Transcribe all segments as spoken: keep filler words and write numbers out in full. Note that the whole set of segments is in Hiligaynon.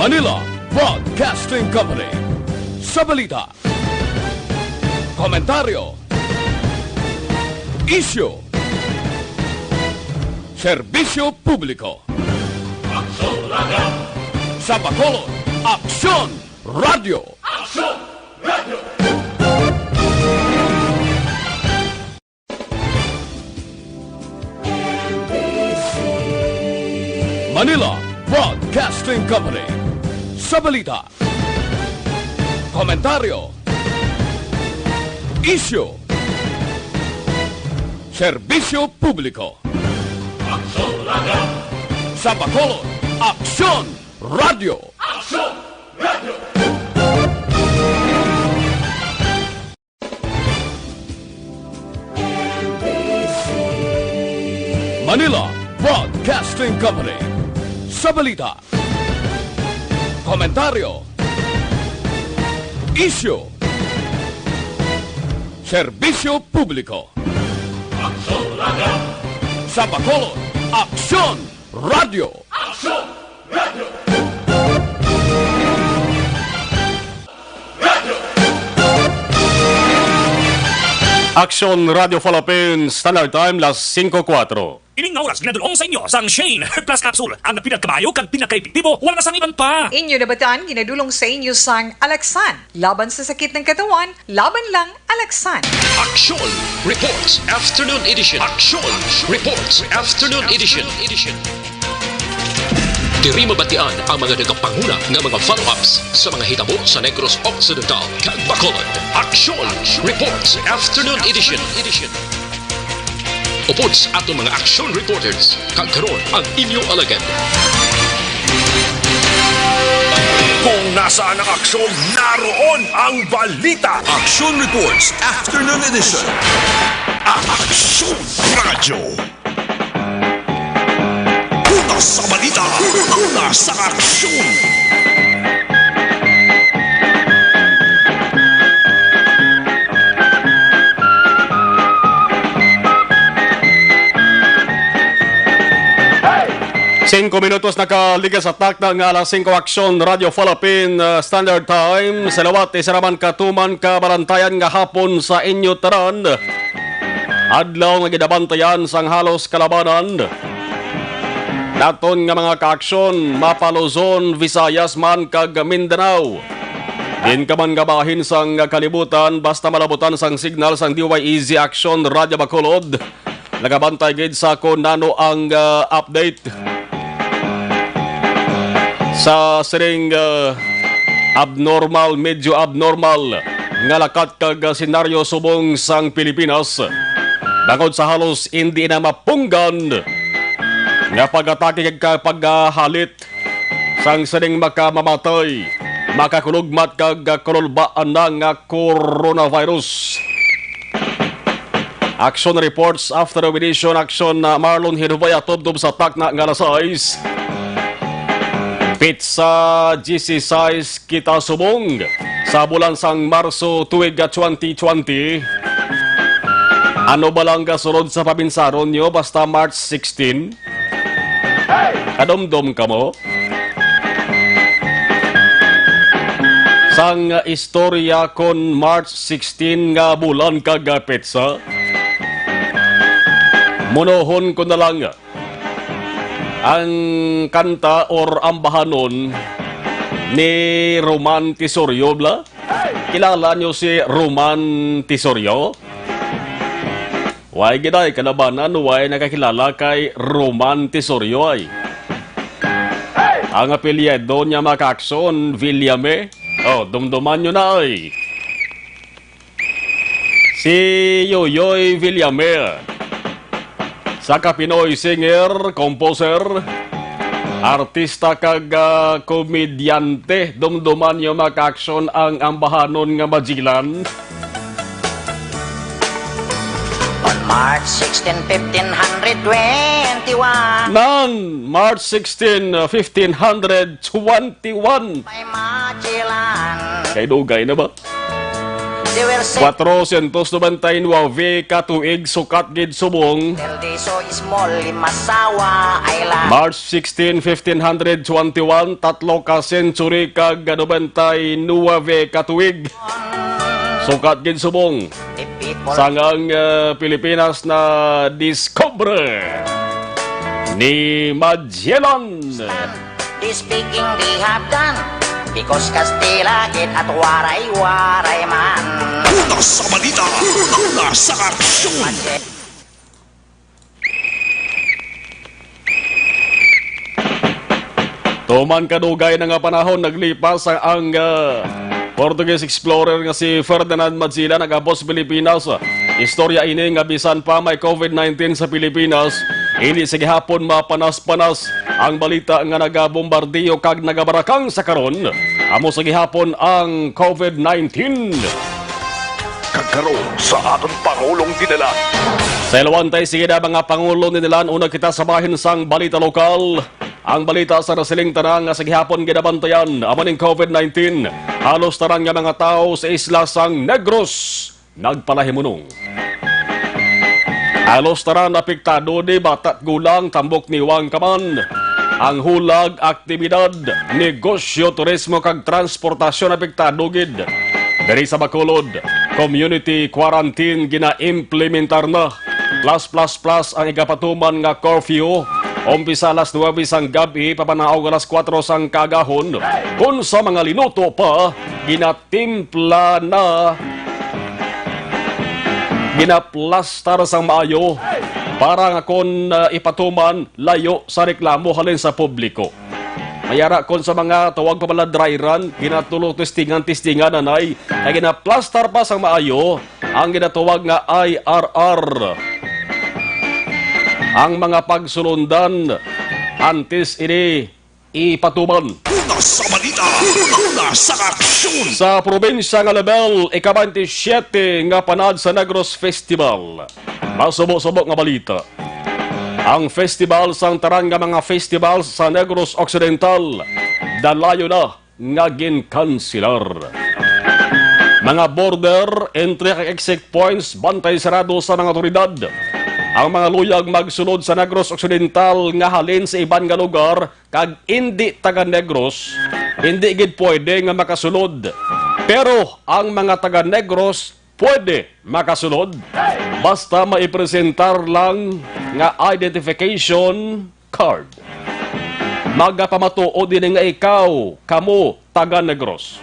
Manila Broadcasting Company. Sa balita, komentaryo, isyu, serbisyo publiko. Sa Bacolod, Aksyon Radio. Manila Broadcasting Company. Sa balita, komentaryo, isyu, serbisyo publiko. Sa Bacolod, Aksyon Radio. Manila Broadcasting Company. Sa balita, komentaryo, isyu, serbisyo publiko. Sa Bacolod, Aksyon Radio. Aksyon Radio Philippines, Standard Time, las singko kuwatro. Ining nga oras ginadul-ong sa inyo sang Shane Plus Capsule, ang pinakamaayo kag pinakaepektibo, wala na sang iban pa. Inyo nabatan, ginadul-ong sa inyo sang Alaxan, laban sa sakit ng katawan, laban lang Alaxan. Aksyon Reports Afternoon Edition. Aksyon Reports Afternoon Edition. Diri mabatian ang mga nagapanguna nga mga follow-ups sa mga hitabo sa Negros Occidental kag Bacolod. Aksyon Reports Afternoon Edition. Upod sa aton mga aksyon reporters, kag karon ang inyo alagad. Kung nasaan ang aksyon, naroon ang balita. Aksyon Reports Afternoon Edition. Aksyon Radyo. Una sa balita, una sa aksyon. Singko minutos nakaligas sa takna nga alas singko, Aksyon Radio Philippine, uh, Standard Time. Sa liwat, isa naman ka tuman ka balantayan nga hapon sa inyo tanan. Adlaw nga ginabantayan sang halos kalabanan naton nga mga kaaksyon, mapa Luzon, Visayas man kag Mindanao. Din ka man nga bahin sang kalibutan, basta malabutan sang signal sang D Y E Z Aksyon Radyo Bacolod. Nagabantay gid sa kon nano ang, ah, update sa sining, ah, abnormal, medyo abnormal nga lakat kag, ah, senaryo subong sang Pilipinas. Bangod sa halos indi na mapunggan nga pag-atake kag ka-, paghalit sang sining makamamatay, makakulugmat kag, ah, kululbaan na nga coronavirus. Action reports after the edition. Action, uh, Marlon Hinubaya, tubtob sa takna nga alas sais. Petsa dieciséis kita subong sa bulan sang Marso, tuig, uh, twenty twenty. Ano ba lang gasunod sa pabinsaron nyo basta March sixteen? Kadumdom kamo? Sang istorya kon March sixteen nga bulan kag petsa, munohon ko na lang ang kanta or ambahanon ni Roman Tisorio, bla? Kilala nyo si Roman Tisorio? Way gid ay kalabanan, way nakakilala kay Roman Tisorio ay. Ang apelyido niya, mga kaakson, Villame. Oh, dumduman nyo na ay. Si Yoyoy Villame. Sa ka Pinoy singer, composer, artista kag, ah, komedyante, dumduman niyo, mga ka-aksyon, ang ambahanon nga Magellan. On March sixteen, fifteen hundred twenty-one. Nan, March sixteen, fifteen hundred twenty-one. May Magellan. Kay dugay na ba? They were saying, Cuatrocientos noventa y nueve ka tuig sukat gid subong. Del Diso is small, Limasawa Island. March sixteen, fifteen hundred twenty-one, tatlo ka century kag noventa y nueve ka tuig. Sukat gid subong. The people Sang ang, ah, Pilipinas na discover ni Magellan. This speaking they have done, because Kastila gid at waray-waray man. Una sa balita, una sa aksyon. Tuman kadugay na nga panahon naglipas ang, ang, ah, Portuguese explorer nga si Ferdinand Magellan nagabot sa Pilipinas. Istorya ini nga bisan pa may covid nineteen sa Pilipinas, hindi sa gihapon mapanas-panas ang balita nga nagabombardiyo kag nagabarakang sa karon. Amo sa gihapon ang covid nineteen. Kag karon sa aton pangulong dinalan. Sa ilawantay, sige na mga pangulo ni Nilan, una kita sa bahin sang balita lokal. Ang balita sa nasiling tanan nga sa gihapon ginabantayan amo ning covid nineteen. Halos tanan nga mga tawo sa isla sang Negros nagpalahimunong. Halos tanan apektado ni bata't gulang, tambok ni Wang Kaman. Ang hulag, aktibidad, negosyo, turismo kag transportasyon apektado gid. Diri sa Bacolod, community quarantine ginaimplementar na. Plus, plus, plus ang igapatuman nga curfew. Umpisa alas nuwebe sang gab-i, papanaog alas kuwatro sang kaagahon. Kung sa mga linuto pa, ginatimpla na, ginaplastar sang maayo para nga kon, ah, ipatuman, layo sa reklamo halin sa publiko. Mayara kon sa mga tawag pa bala dry run, ginatulo testingan-testingan anay, kay ginaplastar pa sang maayo ang ginatawag nga I R R. Ang mga pagsulundan antes ini ipatuman. Una sa balita, una sa aksyon. Sa probinsya nga Label, ika-twenty-seven nga Panad sa Negros Festival. Masubo-subo nga balita. Ang festival sang tanan nga mga festival sa Negros Occidental, dalayo na nga ginkanselar. Mga border, entry kag exit points, bantay sarado sa mga awtoridad. Ang mga luyag magsulod sa Negros Occidental nga halin sa iban nga lugar kag indi taga Negros, indi gid pwede nga makasulod. Pero ang mga taga Negros pwede makasulod basta maipresentar lang nga identification card. Magapamatuod ini nga ikaw, kamo, taga Negros.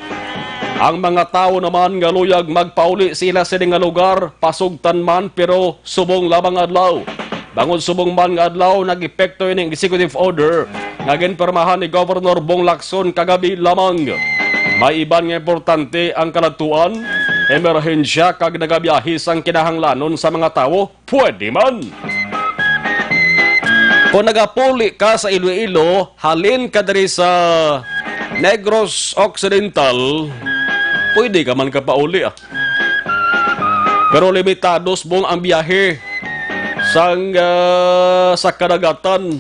Ang mga tawo naman nga luyag magpauli sa ila sini nga lugar, pasugtan man pero subong lamang adlaw. Bangod subong man nga adlaw, nag-epekto ining executive order nga ginpirmahan ni Governor Bong Lacson kagabi lamang. May iban nga importante ang kaladtuan, emerhensya kag nagabiyahe sang kinahanglanon sa mga tawo, pwede man. Kung nagapuli ka sa Iloilo, halin ka diri sa Negros Occidental, pwede ka man kapauli, ah. Pero limitado subong ang biyahe sang, ah, sa kadagatan.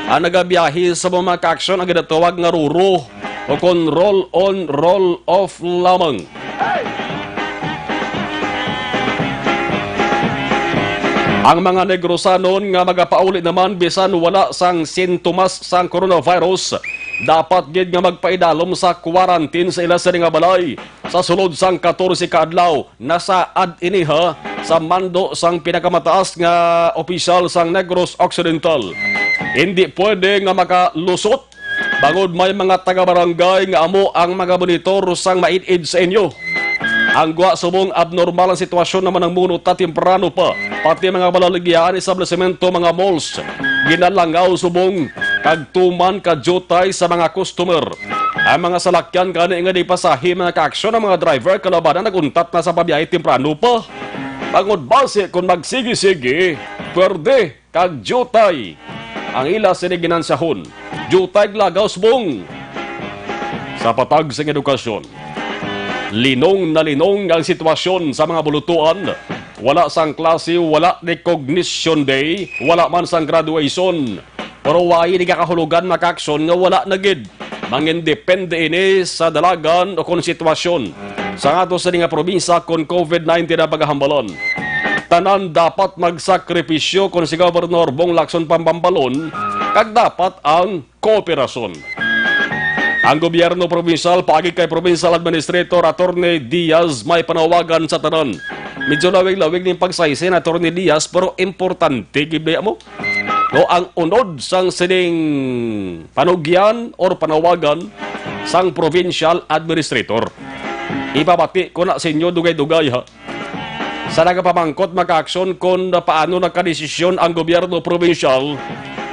Ang nagabiyahe sa mga kaaksyon ang ginatawag nga ruro o kon roll on, roll off lamang. Ang mga Negrosanon nga magapauli naman bisan wala sang sintomas sang coronavirus, dapat gid nga magpaidalom sa quarantine sa ila sini nga balay sa sulod sang katorse ka adlaw. Nasaad ini ha sa mando sang pinakamataas nga opisyal sang Negros Occidental. Hindi pwede nga makalusot bangod may mga taga-barangay nga amo ang magabonitor sang maid-id sa inyo. Ang gwa subong abnormal ang sitwasyon naman ang muno ta temprano pa, pati mga baligya, establisemento, mga malls, ginalangaw subong kag tuman ka diutay sa mga customer. Ang mga salakyan gani nga di pasahi mga kaaksyon ang mga driver kalabanan naguntat na sa pabiyahe temprano pa. Bangod basi kon magsigi-sigi, pwerte kag diutay ang ila sini ginansyahon. Diutay lagaw subong sa patag sang edukasyon. Linong na linong ang sitwasyon sa mga bulutuan. Wala sang klase, wala recognition day, wala man sang graduation. Pero wala ini kakahulugan mga kaaksyon nga wala na gid. Mangindepende ini sa dalagan o kon sitwasyon. Sa ato sini nga probinsya, kon COVID nineteen ang pagahambalan, tanan dapat magsakripisyo kon si Governor Bong Lacson pambambalon, kag dapat ang kooperasyon. Ang gobyerno probinsyal, paagi kay Provincial Administrator Attorney Diaz, may panawagan sa tanan. Medyo lawig-lawig ning pagsaysi ni Attorney Diaz, pero importante gid baya mo, no, ang unod sang sining panugyan or panawagan sang provincial administrator. Ipabati ko na sa inyo dugay-dugay, ha. Sa nagapamangkot, makaaksyon kon paano nakadesisyon ang gobyerno probinsyal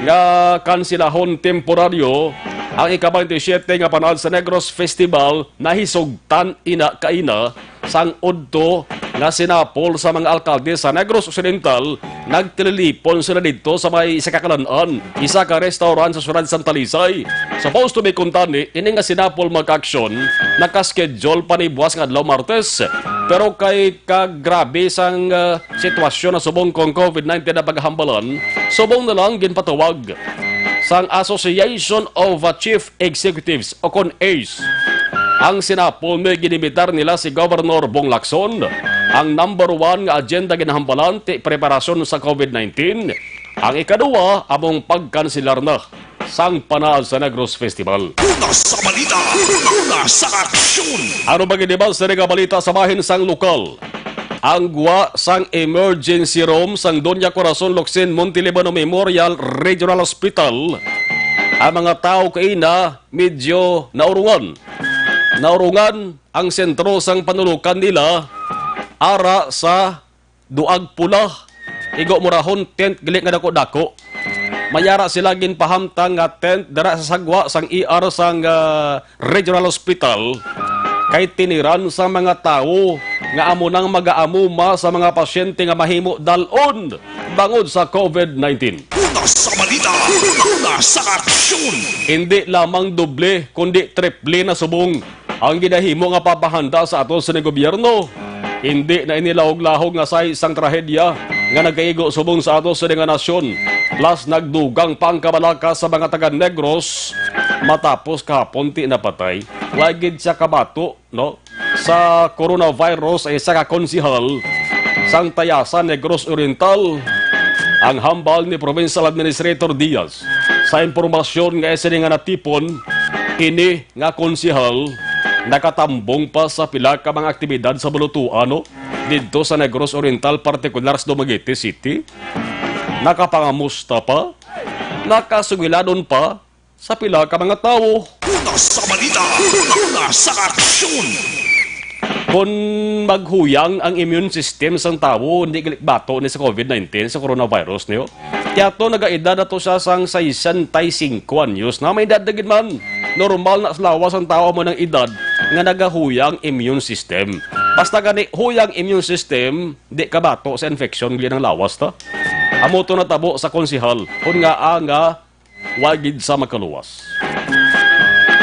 nga kansilahon temporaryo ang ika-twenty-seven nga Panaad sa Negros Festival, nahisugtan ina kaina sang udto nga sinapol sa mga alkalde sa Negros Occidental. Nagtililipon sila didto sa may isa ka kalan-an, isa ka restaurant sa siyudad sang Talisay. Supposed to be kuntani, ini nga sinapol, mga kaaksyon, nakaschedule pa ni buwas nga adlaw, Martes. Pero kay kagrabe sang, ah, sitwasyon na subong kon COVID nineteen ang paghambalan, subong na lang ginpatawag sang Association of, ah, Chief Executives o kon ace. Ang sinapol, may ginimitar nila si Governor Bong Lacson. Ang number one nga agenda ginahambalan ti preparasyon sa COVID nineteen. Ang ikaduwa, among pagkanselar na sang Panaad sa Negros Festival. Una sa balita, una sa aksyon. Ano ba giniba sa nga balita sa bahin sang lokal? Ang gwa sang emergency room sang Doña Corazon Locsin Montelibano Memorial Regional Hospital, ang mga tawo kaina medyo naurungan. Naurungan ang sentro sang panulokan nila, ara sa duag pula. Igo murahon tent gali nga dako-dako. May ara sila ginpahamtang nga tent dira sa sagwa sang E R sang, ah, Regional Hospital, kay tiniran sa mga tawo nga amo nang magaamuma sa mga pasyente nga mahimo dal-on bangod sa COVID nineteen. Una sa balita, una sa aksyon. Hindi lamang doble, kundi triple na subong ang ginahimo nga papahanda sa aton sining gobyerno. Hindi na ini lahog-lahog nga sahi sang trahedya nga nagkaigo subong sa aton sini nga nasyon. Plus, nagdugang pa ang kabalaka sa mga taga Negros matapos kahapon ti napatay. Wa gid siya kabato, no, sa coronavirus ay isa ka konsihal sang Tayasan, Negros Oriental, ang hambal ni Provincial Administrator Diaz. Sa impormasyon nga sini nga natipon, ini nga konsihal nakatambong pa sa pila ka mga aktibidad sa Bulutuan, no, didto sa Negros Oriental, partikular sa Dumaguete City. Nakapangamusta pa, nakasugilanon pa sa pila ka mga tawo. Una sa balita, una sa aksyon. Kon maghuyang ang immune system sang tawo, hindi gali bato ni sa COVID nineteen, sa coronavirus, niyo. Kaya to, nagaedad na to siya sang sesenta y cinco anyos na. May edad na gid man. Normal na sa lawas ang tawo mo ng edad nga nagahuyang immune system. Basta gani, huyang immune system, di ka bato sa infection, gali ng lawas ta. Amo to natabo sa konsihal. Kun nga, ah, nga, wa gid sa makaluwas.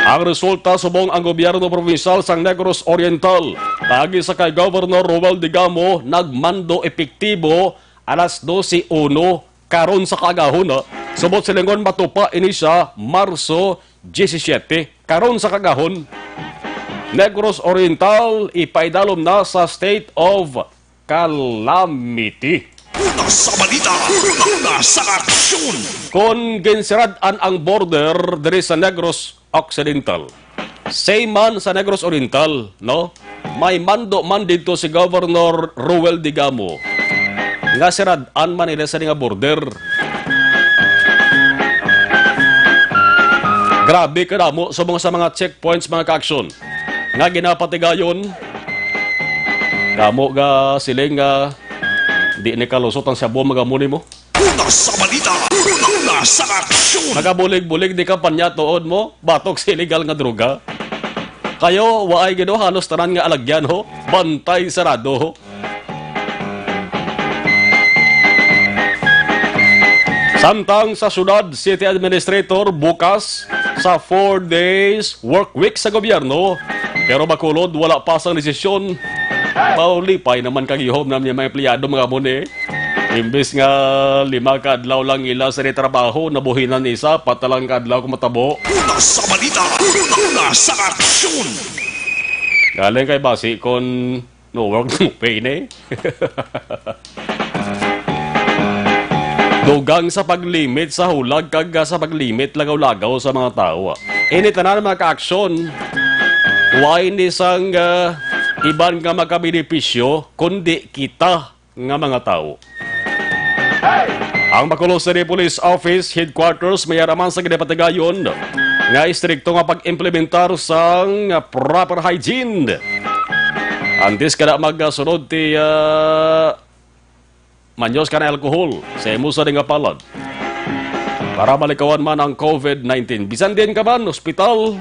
Ang resulta, subong ang gobyerno provincial sang Negros Oriental, paagi sa kay Governor Roel Digamo, nagmando epektibo alas dose uno karon sa kaagahon, ha. Subot silingon, matupa ini sa Marso diyesisiete, karon sa kaagahon. Negros Oriental ipaidalom na sa state of calamity. Una sa balita, una sa aksyon. Kon ginsirad-an ang border diri sa Negros Occidental, same man sa Negros Oriental, no? May mando man didto si Governor Roel Digamo nga sirad-an man nila sa nga border. Grabe kadamo sa mga, sa mga checkpoints, mga kaaksyon, nga ginapatigayon. Kamo ga siling nga di ni kalusot ang shabu, magamo nimo. Una sa balita, una sa aksyon. Nagabulig-bulig di kampanya tuod mo, batok sa illegal nga droga. Kayo, waay gid, oh, halos tanan nga alagyan, ho. Bantay sarado, ho. Samtang sa syudad, city administrator, bukas sa four days work week sa gobyerno. Pero bakulod, wala pa sang desisyon. Maulipay naman kagihom na niya mga empleyado, mga muni. Imbes nga lima ka adlaw lang ila sa trabaho, nabuhinan isa, pat na lang ka adlaw kung matabo. Una sa balita, una sa aksyon. Galing kay basi kon no work, no pay ni. Dugang sa paglimit sa hulag kag sa paglimit lagaw-lagaw sa mga tawo. Ini tanan mga ka-aksyon, way ni sang, ah, iban nga makabenepisyo, kundi kita nga mga tawo. Ang Bacolod City Police Office Headquarters may araman sa ginapatigayon nga istrikto nga pag-implementar sang proper hygiene. Antes ka na magsunod ti, ah, manyos ka na alcohol sa imo sa nga palad para malikawan man ang covid nineteen. Bisan din ka man, ospital.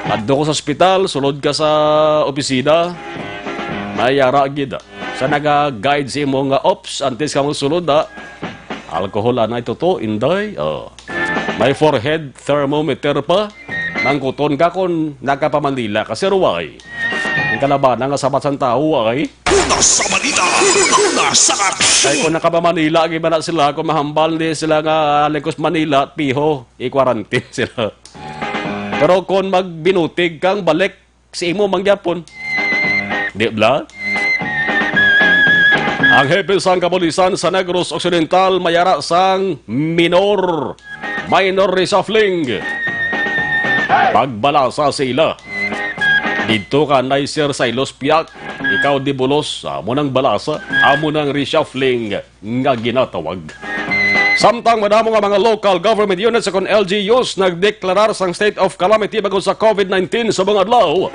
Adto ko sa ospital, sulod ka sa opisina. May ara gid, ah. Sa naga-guide sa imo nga, "Ops, antes ka mosulod, ah. Alcohol, anay, tuto, inday." Oh. May forehead thermometer pa. Mangkuton ka kung nakapamanila ka, Sir Way. Ang kalabana nga sabat sang tawo, ay. Una sa balita, una sa aksyon. Kay kung nakapamanila, gid ba na sila, kung mahambal ni sila nga, ah, likos Manila, piho, i-quarantine sila. Pero kung magbinutig kang balik, sa imo mangyapon. Di bala? Ang hepe sang kapulisan sa Negros Occidental may ara sang minor, minor reshuffling. Pagbalasa sa ila. Didto ka, Nicer Silos Piak. Ikaw, Dibulos, amo nang balasa, amo nang reshuffling nga ginatawag. Samtang madamo nga mga local government units ukon L G Us nagdeklarar sang state of calamity bangod sa covid nineteen subong adlaw,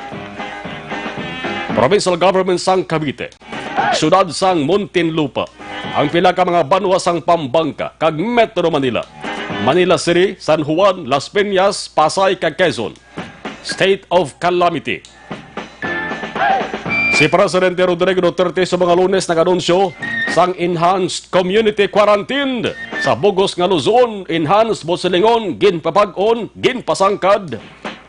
provincial government sang Cavite, siyudad sang Muntinlupa, ang pila ka mga banwa sang Pampanga kag Metro Manila, Manila City, San Juan, Las Piñas, Pasay, kag Quezon, state of calamity. Si Presidente Rodrigo Duterte sa mga Lunes nag-anunsyo sang enhanced community quarantine sa bug-os nga Luzon. Enhanced, buot silingon, ginpabag-on, ginpasangkad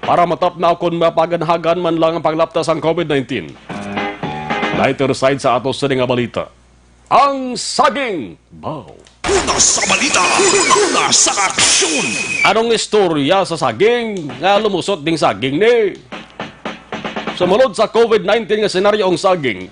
para matapna kon mapaganhagan man lang ang paglapta sang covid nineteen. Lighter side sa ato sini nga balita. Ang saging. Baw. Una sa balita, una sa aksyon. Anong istorya sa saging nga lumusot ding saging ni? Sumulod sa covid nineteen nga senaryo ang saging,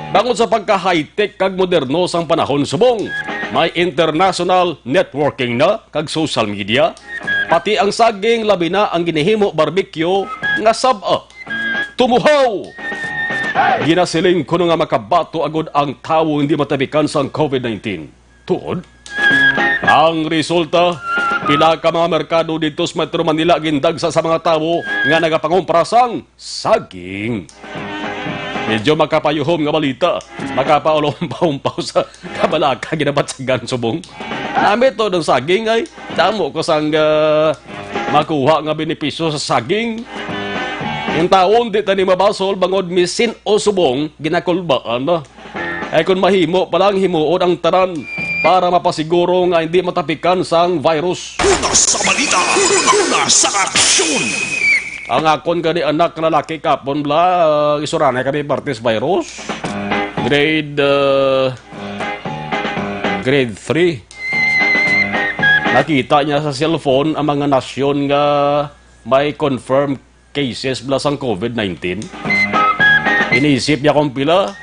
bangod sa pagka-high-tech kag moderno sang panahon subong, may international networking na kag social media, pati ang saging, labi na ang ginahimo barbecue nga sab-a. Tumuhaw! Ginasiling kuno nga makabato agud ang tawo hindi matapikan sang covid nineteen. Tuod? Ang resulta, pila ka mga merkado didto sa Metro Manila gindagsa sa mga tawo nga nagapangumpra sang saging. Medyo makapayuhom nga balita, makapaulaw-umpaw sa kabalaka ginabatsagan subong. Nami to ng saging ay damo ko sang, ah, makuha nga benepisyo sa saging. Intawon di tani mabasol bangod misin o subong ginakulbaan na. Ay kung mahimo pa lang himuon ang tanan para mapasiguro nga hindi matapikan sang virus. Una sa balita, una sa aksyon. Ang akon gani anak nga lalaki kapon bala, ah, isuranay kami partis virus. Grade, ah, grade three. Nakita niya sa cellphone ang mga nasyon nga may confirmed cases bala sang covid nineteen. Inisip niya kung pila.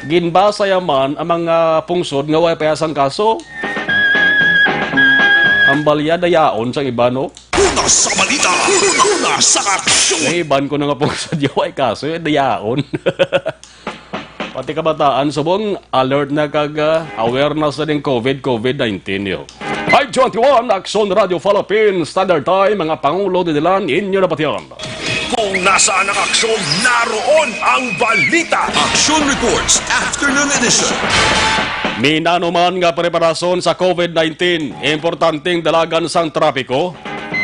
Ginbasa niya man ang mga pungsod nga way pa sang kaso. Ang balya dayaon sang iba, no? Una sa balita, una sa aksyon. Ang iban ko na nga pungsod niya way kaso, eh, dayaon. Pati kabataan subong alert na kag, ah, aware na sa ning covid, covid nineteen, yo. Five twenty-one, Aksyon Radio Philippines, Standard Time, mga pangulo, dinilan, inyo napatihan. Kung nasaan ang aksyon, naroon ang balita. Aksyon Reports, Afternoon Edition. Minanuman nga preparasyon sa covid nineteen, importanteng dalagan sang trapiko.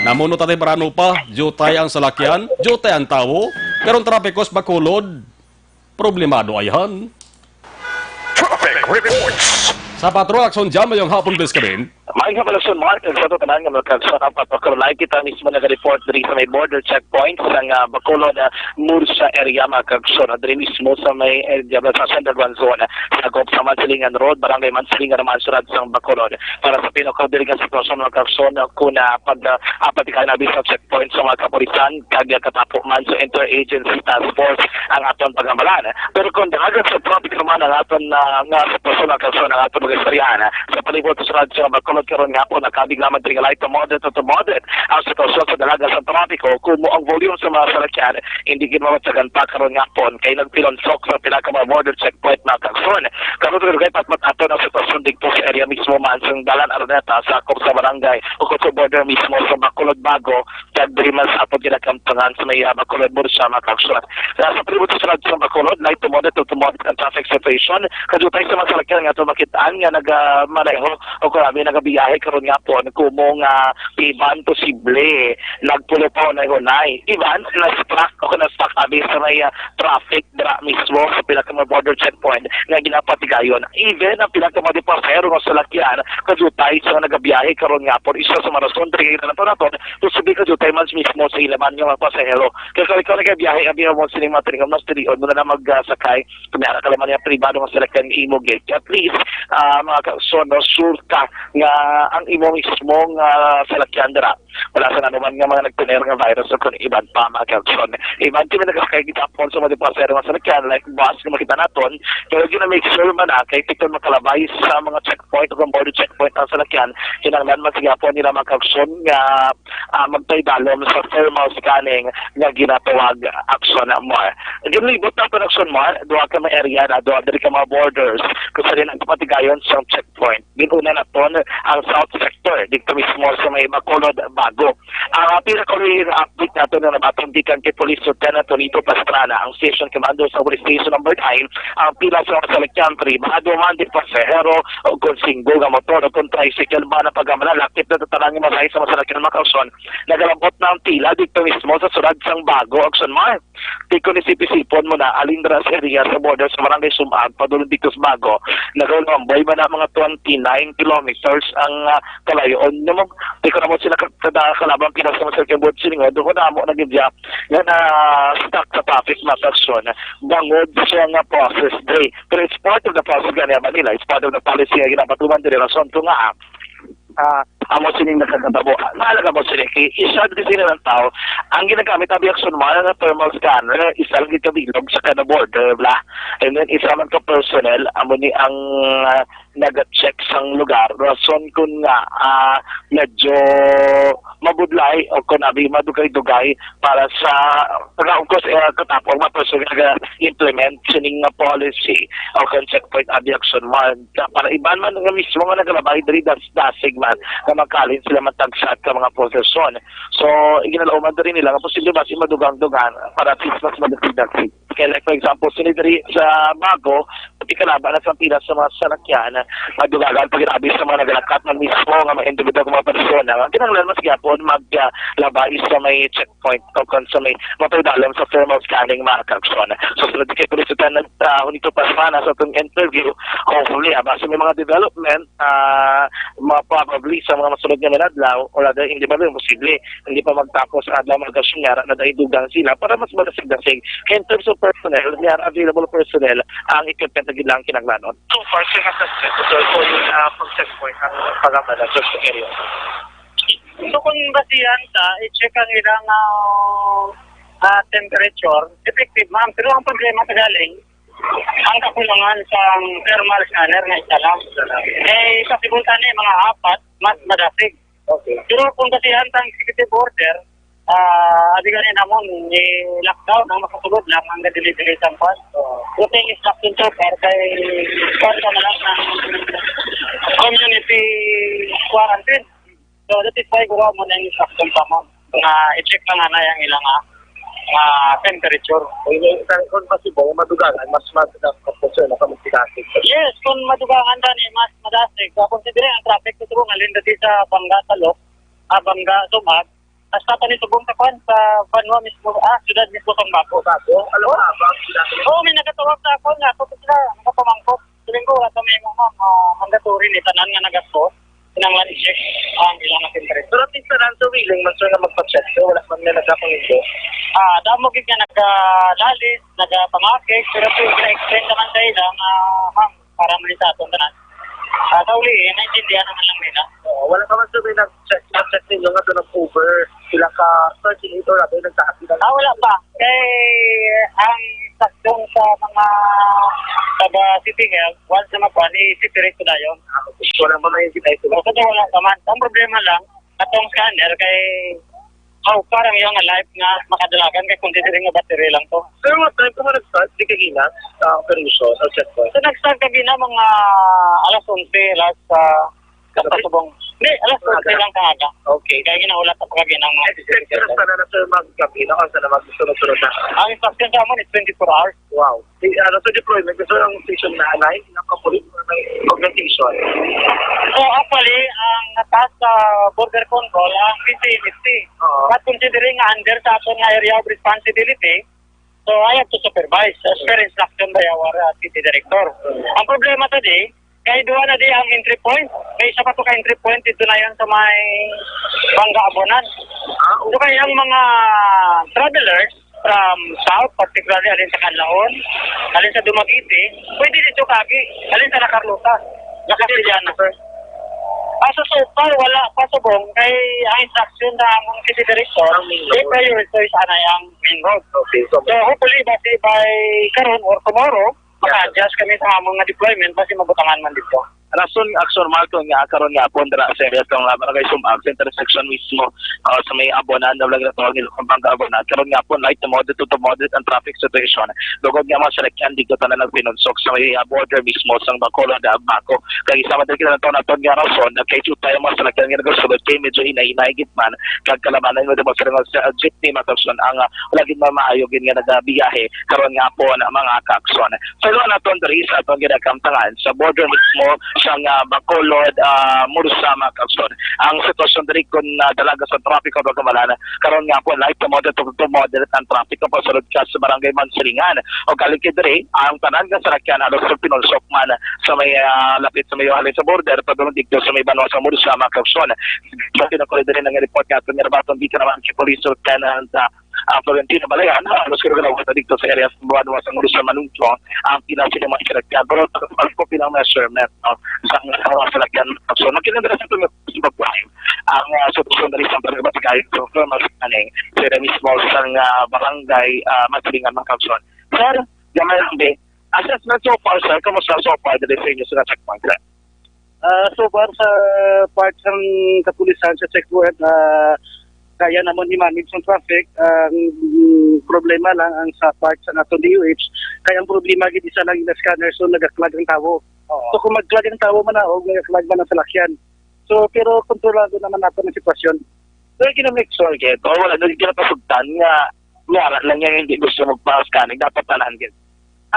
Namuno ta temprano pa, jutay ang salakyan, jutay ang tawo, pero ang trapiko sa Bacolod, problemado ayhan. Traffic reports. Sa Patrol Aksyon Jam ngayong hapon, Beskabin. Maayong hapon, Mark, ug sa tanan nga mga kaigsuonan, apat pa ka live kita mismo naga-report diri sa may border checkpoint sa nga Bacolod, ah, Murcia area, mga kaigsuonan. Diri mismo sa may, eh, sa Central One Zone, sa Gop sa Mansilingan Road, Barangay Mansilingan naman, siyudad sang Bacolod. Para sa pinaka diri nga sitwasyon, mga kaigsuonan, kung, ah, pag, ah, apat ka na bisa checkpoint sa mga kapulisan, kag katapo man sa Interagency Task Force ang aton pag-amalan. Pero kung dalagan sa traffic naman ang aton, ah, nga sitwasyon, ang kaso ng aton mag-istoryahan, ah, sa palibot sa siyudad sa Bacolod karon nga hapon, nakabig lamang diri nga light to moderate to moderate ang sitwasyon sa dalagan sa trapiko, kumo ang volume sa mga salakyan hindi gid mamatyagan pa karon nga hapon kay nagpilonsok sa pila ka mga border checkpoint, mga kaigsuonan. Karon, dugay patpat aton ang sitwasyon didto sa area mismo man sa Dalan Araneta, sakop sa barangay o sa border mismo sa Bacolod Bago, kag diri man sa aton ginakamtangan sa may, ah, Bacolod Murcia, mga kaigsuonan. Ah, sa palibot sa siyudad sa Bacolod, light to moderate to moderate ang traffic situation. Kadiyutay sa mga salakyan nga aton makit-an nga nagamaneho o kami nagabiyahe karon nga hapon, kumo nga iban posible nagpulo pa o nahunay. Iban na-stuck o na-stuck abi sa may, ah, traffic dira mismo sa pila ka mga border checkpoint nga ginapatigayon. Even ang pila ka mga pasahero nga salakyan, kadiyutay sa nagabiyahe karon nga hapon, isa sa mga rason diri nga naton, posible kadiyutay man mismo sa ilaman nga mga pasahero. Kaya kung ikaw nagabiyahe, abi mo sining mga tringon, mas tilion mo na lang magsakay. Kung may ara ka naman yung pribado nga salakyan nga imo gid. At least, ah, mga kaigsuonan, sure ka nga ang imo mismo nga salakyan dira wala sa nanuman nga mga nagtuner nga virus o kung iban pa, mga kaigsuonan. Iban kami nagkakay gitapon sa mga pasahero nga salakyan, like bus nga makita naton, pero gina-make sure man na kay tikon makalabay sa mga checkpoint o kung border checkpoint ang salakyan, kinahanglan man sa gihapon nila, mga kaigsuonan, nga, ah, magpaidalom sa thermal scanning nga ginatawag, Action Mar. Ginlibot na ang Action Mar, duha ka mga area na, duha diri ka mga borders kung sa rin ang kapatigayon sa checkpoint. Ginuna naton ang South Sector, dito mismo sa may Bacolod, Bago. Ang, ah, pinakauli nga update nato na nabaton gikan kay Police Lieutenant Tonito Pastrana, ang Station Commander sa Police Station Number Nine, ang pila sa mga salakyan, pribado man, di pasahero, o kung single nga motor, o kung tricycle ba na pag-amala, lakip na tatanang mga sa mga salakyan, mga kaigsuonan, nagalabot na ang pila dito mismo sa siyudad sang Bago, Action Mar. Tikon ni Sipi-Sipon mo na, alindra sa area sa border sa Barangay Sumag, padulong dito sa Bago, nagawambay man na mga twenty-nine kilometers ang, ah, kalayoon. Namo, tikon naman sila ka-, kada kalabang pinasa mo sa kibot silingon, doon ko na mo naging diya, nga na-stuck sa traffic, mga kaigsuonan, bangod sa nga process, Dre. Pero it's part of the process nga niya Manila, it's part of the policy nga ginapatuman diri, rason to nga, ah, amo sining nakakatabo. Mahalaga mo sini, kay isa din sila ng tao, ang ginagamit ang Action Mar na thermal scanner, isa lang gid ka bilog sa kada border, bla. And then, isa man ka personnel, amo ni ang, ah, naga-check sang lugar. Rason kun nga, ah, medyo mabudlay o kun abi madugay-dugay para sa, para, of course, eh, katapos ang mga personnel nga implement sining nga policy o kung checkpoint abi Action Mar. Para iban man nga mismo nga nagalabay diri das-, dasig man nga makahalin sila matagsat ka mga posesyon. So, iginalauman diri nila nga posible ba si madugang-dugang para at least mas madasig-dasig. Kaya like for example, sini diri sa Bago, pati kalaba na sa pila sa mga salakyan, madugagan pag grabe sa mga nagalakat man mismo nga mga individual, mga persona. Ang kinahanglan mas gyapon mag, ah, labay sa may check point o kon sa may mapagdalom sa thermal scanning, mga kaigsuonan. So, sunod kay Police Lieutenant, ah, Junito Pasmana sa atong interview, hopefully, ah, basta may mga development, ah, ma-, probably sa mga masunod nga mga adlaw, or rather, hindi ba rin posible, hindi pa magtapos adlaw, mga kaigsuonan, na dahil dugang sila para mas madasig-dasig. In terms of personnel, may available personnel, ang equipment na gid lang kinahanglanon. So far, sir, assessment, sir, so yung, ah, pag-checkpoint, ang pag-amala, sir, sa area. So, kung basihan ta, i-check ang ilang, ah, ah, temperature, effective, ma'am. Pero ang problema sa galing, ang kakulangan sa thermal scanner nga isa lang. Eh, sa sibultan ni mga apat, mas madasig. Okay. Pero kung basihan ta ang executive order, ah, abi gani namon, ni lockdown ang makasulod lang ang delivery sa kwan. Oo. Good thing is lockdown, sir, para kay kwan ka na lang ng community quarantine. So, that is why guro mo na yung instruction pa mo. Nga i-check na nga na yung ilang, ah, ah, temperature. Kung, kung possible, madugangan, mas mas mas mas mas. Yes, kung madugangan gani, mas madasig. So, considering ang traffic, ito nga, linda di sa Bangga, Talok, ah, Bangga, Sumag, hasta pa ni subong sa kwan, sa Banwa mismo, ah, siyudad mismo, Sumbaco. Sumbaco? Alam mo na ba ang siyudad? Oo, may nagatawag sa ako nga, ako sila, nakapamangkot. Siling ko, ato may mga, ah, mandatory ni tanan nga nagastos. kinahanglan i-check ang ilang temperature. Pero at least na lang sa willing man, sir, nga magpa-check, sir. Wala man may nagkakong indo. Ah, damo gid nga nagalalis, nagapangakig, pero sir, gina-explain naman sa ila nga, ma'am, para man sa aton tanan. Ah, sa uli, naintindihan naman lang nila. Oo, wala pa man, sir, may nag-check, nag-check ninyo nga ito nag-over sila ka thirty-eight or rather nagtaas sila. Ah, wala pa. Kay ang instruction sa mga taga City Health, once na makuha, i-separate ko dayon. Ah, okay. Wala pa may kita ito. So, wala pa man. Ang problema lang, atong scanner kay, oh, parang yung life nga makadalagan kay considering nga battery lang to. Sir, what time ka man nag-start? Di kagina, sa operation, sa checkpoint? So, nag-start kagina mga alas onse, alas, ah, kapasubong. Hindi, alas onse lang sa aga. Okay. Kaya ginahulat ako kagina ang mga Expect na sana na, sir, magkabina o sana magsunod-sunod na? Ang instruction sa amon is twenty-four hours. Wow. Di, ano, sa deployment, gusto ng station na anay, ng kapulit, may augmentation. So, actually, ang nataas sa border control, ang P C M S T. Oo. But considering nga under sa aton nga area of responsibility, so I have to supervise as per instruction by our, uh, city director. Ang problema today, kay duha na di ang entry point. May isa pa to ka entry point dito na yan sa may Bangga Abonan. Ah, okay. So, kaya ang mga travelers from south, particularly alin sa Canlaon, alin sa Dumaguete, pwede dito kagi, alin sa La Carlota, La Castellana. Ah, so, so far, wala pa subong kay ang instruction sa among city director, ang main road. I-prioritize anay ang main road. Okay, so, so hopefully, basi by karon or tomorrow, maka-adjust kami sa among nga deployment, basi mabutangan man dito. Rason, Aksyon Marco, nga karon nga hapon dira sa area tong, ah, Barangay Sumag, sa intersection mismo, ah, sa may Abonan, na lang natawag nila kung Bangga Abonan. Karon nga hapon, light to moderate to moderate ang traffic situation. Dugog nga mga salakyan, di ko tanan nagpinunsok sa may, ah, border mismo sa Bacolod, ah, Baco. Kay isa man din kita naton nga rason, nagkay-shoot tayo mga salakyan nga nagasulod kay medyo hinay-hinay gid man. Kag kalabanan mo, diba, sa mga sa jeepney, mga kaksyon, ang, ah, wala gid man maayo gid nga nagabiyahe karon nga hapon, mga kaksyon. Sa ilo naton diri sa aton ginakamtangan sa border mismo sang, ah, Bacolod, ah, Mursa, mga kaksyon. Ang sitwasyon diri kon, ah, dalaga sa trapiko, pagkamalan, karon nga hapon, light to moderate to moderate ang traffic kung pasulod ka sa barangay Mansilingan. O kaligid diri, ang tanan nga salakyan halos pinulsok man sa may, ah, lapit sa may halin sa border, padulong dito sa may banwa sa Mursa, mga kaksyon. Sa pinakuli diri ng report nga aton nga nabaton dito naman kay Police Lieutenant, ah, ah, Florentino Balayan, halos kinagalawat na dito sa area sa banwa sa Mursa, Manungtong, ang pila sila mga salakyan. Pero ang ko pinang measurement, no, sa mga salakyan. So, nagkinandara sa ito nga ang, ah, sitwasyon diri sa Barangay Batigay, so, mas kaning, sila mismo sa, ah, barangay, ah, Masilingan, mga kaksyon. Sir, gamay lang, be. Assessment so far, sir, kamusta so far diri sa inyo sa checkpoint, sir? Ah, so far, sa part sang kapulisan sa checkpoint, ah, kaya namon i-manage ang traffic. Ang, mm, problema lang ang sa part sa naton D O H, kaya ang problema gid isa lang yung scanner, so nagaklag ang tawo. Oo. So kung magklag ang tawo, manaog, nagaklag man ang salakyan. So, pero kontrolado naman nato ang sitwasyon. Pero gina-make sure gid, o wala na gid kinapasugtan nga may ara lang yan, hindi gusto magpa-scanning, dapat tanan gid.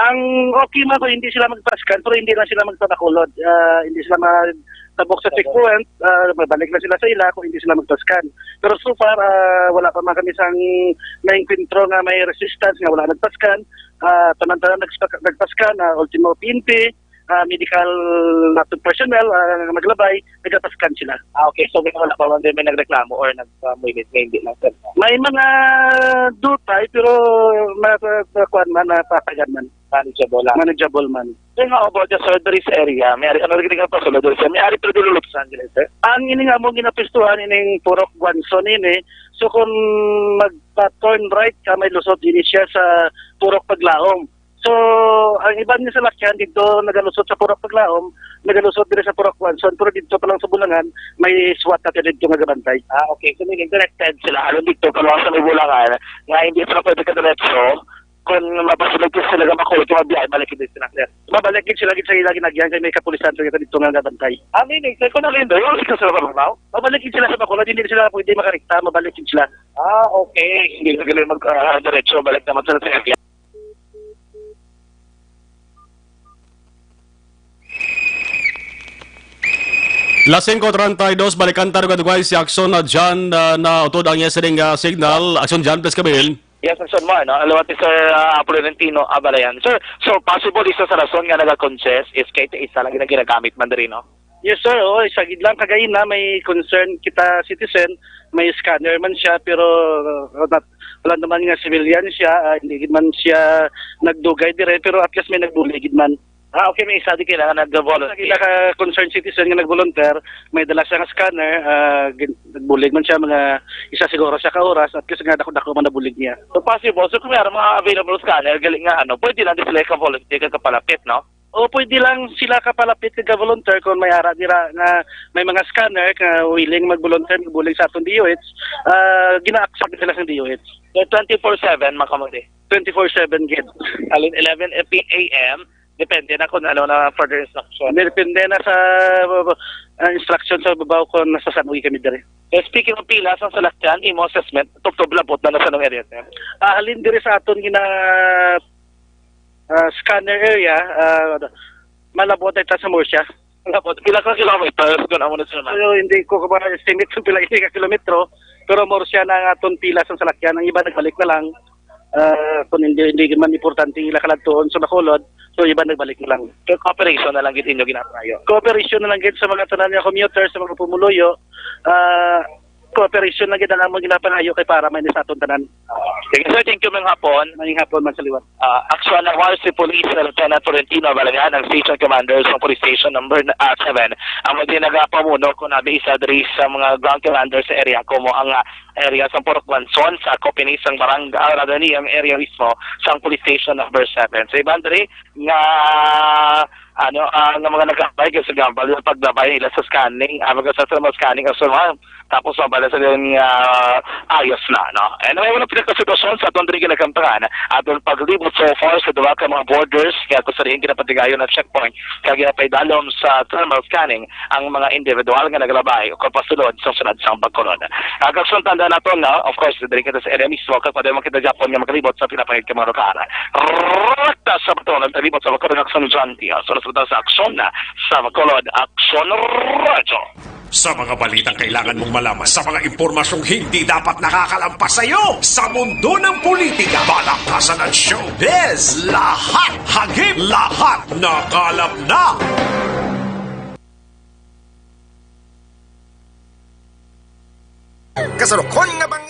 Ang okay man kung hindi sila magpa-scan, pero hindi lang sila magpabakulod. Ah, hindi sila magtabok sa checkpoint, ah, mabalik na sila sa ila kung hindi sila magpa-scan. Pero so far, ah, wala pa man kami sang naengkwentro nga may resistance nga wala nagpa-scan. Ah, tanan-tanan nagpa-, nagpa-scan, ah, ultimo P N P, ah, medical nato personnel, ah, nga naglabay, nagapaskan sila. Ah, okay. So, wala pa man may nagreklamo or nagpamulit nga hindi lang, sir? May mga dutay, pero ma-, ma-, kuwan man, napatagan man. Manageable lang. Manageable man. Sir, nga about the surgery sa area, may ari, ano rin nga pasulod, sir? May ari pero dilulupsan, sir? Ang ini nga mo ginapistuhan, ining Purok Guanzon ini. So, kung magpa-turn right ka, may lusot ini siya sa Purok Paglaom. So, ang iban nga salakyan dito nagalusot sa Purok Paglaom, nagalusot diri sa Purok Guanzon, pero dito pa lang sa Bulangan, may swat natin dito nga gabantay. Ah, okay. So, meaning connected sila. Alam dito, pa lang sa may Bulangan, nga hindi sila pwede kadiretso, kung mapasulog ko sila nga makulit, yung mabiyahe, balik dito sila, sir. Mabalik din sila gid sa ila ginagyan kay may kapulisan sa dito nga gabantay. Ah, meaning, sir, kung ano yun, yung sila sa Bacolod? Mabalik din sila sa Bacolod, hindi sila pwede makarikta, mabalik din sila. Ah, okay. Hindi na galing mag, ah, diretso, balik naman sila sa area. Las singko treinta y dos, balikan ta rugad si Aksyon na John, ah, na utod ang iya sining, ah, signal. Aksyon John, please come in. Yes, Aksyon Mar, no? Liwat ni Sir, ah, Florentino Abalayan. Sir, so possible isa sa rason nga naga-congest is kay isa lang gina-, ginagamit man diri, no? Yes, sir. Oo, sa gid lang kagaina may concern kita citizen, may scanner man siya, pero, uh, not, wala naman nga civilian siya, ah, hindi gid man siya nagdugay dire, pero at least may nagbulig gid man. Ah, okay, may isa di kailangan nag-volunteer. Kita ka concerned citizen nga nag-volunteer, may dala siya nga scanner, ah, gin-, nagbulig man siya, mga isa siguro siya ka oras, at least nga dako-dako man nabulig niya. So, possible. So, kung may mga available scanner, galing nga, ano, pwede lang di sila ka-volunteer, ka-, kapalapit, no? O pwede lang sila kapalapit kag volunteer kung may ara dira nga may mga scanner nga willing mag-volunteer, magbulig sa aton D O H, ah, gina-accept nila sa D O H. So, twenty-four seven, makamudi. Twenty-four seven gid. Alin, eleven P M, depende na kung ano na further instruction. Depende na sa, ah, instruction sa babaw kung nasa saan uwi kami diri. So, speaking of pila sang salakyan, imo assessment, tubtob labot na nasa anong area, sir? Ah, halin diri sa aton gina-, ah, scanner area, ah, malabot ay ta sa Murcia. Malabot. Pila ka kilometers kung amo na, sir, man? So, hindi ko ba estimate kung pila ini ka kilometro, pero Murcia na ang aton pila sang salakyan. Ang iba nagbalik na lang. Ah, kung hindi, hindi man importante ang ila kaladtuon sa Bacolod, so iba nagbalik na lang. So, cooperation na lang gid inyo ginapangayo? Cooperation na lang gid sa mga tanan nga commuter, sa mga pumuluyo. Ah, cooperation lang gid ang among ginapangayo kay para may ni sa aton tanan. Sige, sir, thank you, maayong hapon. Maayong hapon man sa liwat. Ah, aksyon na war si Police Lieutenant Florentino Balayan, ang station commander sa police station number, ah, seven. Ang magdi nagapamuno kung abi isa diri sa mga ground commander sa area, komo ang, ah, area sa Purok Guanzon, sa Copinis, ang barangay, ah, rather ni ang area mismo sa police station number seven. Sa iban diri nga, ano, ah, nga mga naglabay kay sa gambal, yung paglabay nila sa scanning, ah, mga sa thermal scanning, ah, so, ah, tapos mabala sa ilang, ah, ayos na, no? Anyway, wala pinakasitwasyon sa aton diri ginakantahan. Aton paglibot so far sa duha ka mga borders, kaya kung sa diin ginapatigayon ang checkpoint, kaya ginapaidalom sa thermal scanning ang mga individual nga naglabay o kapasulod sa syudad sang Bacolod. Ang aksyon, tanda nato, no? Of course, diri kita sa area mismo, kag pwede man kita gyapon nga makalibot sa pinapangit ka mga lugar. Rekta sa Bacolod, ang libot sa Bacolod, aksyon, John Diaz. Sunod sa aksyon na sa Bacolod, Aksyon Radyo. Sa mga balitang kailangan mong malaman, sa mga impormasyong hindi dapat nakakalampas sa iyo, sa mundo ng politika, balakasan at showbiz, lahat hagip, lahat nakalap na. Kasurukon nga bang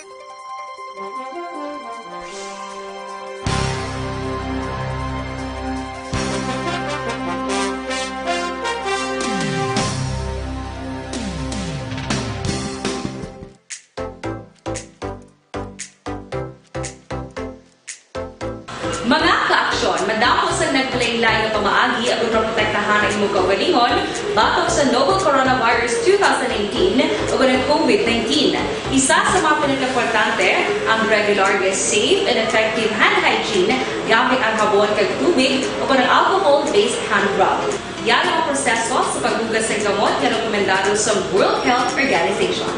Mga kaaksyon, madamo sang naglain-lain nga pamaagi agud maprotektahan ang imo kaugalingon batok sa novel coronavirus two thousand nineteen ug ang COVID nineteen. Isa sa mga pinakaimportante ang regular nga safe and effective hand hygiene gamit ang habon kag tubig ug ang alcohol-based hand rub. Yara ang proseso sa paghugas sang kamot nga rekomendado sa World Health Organization.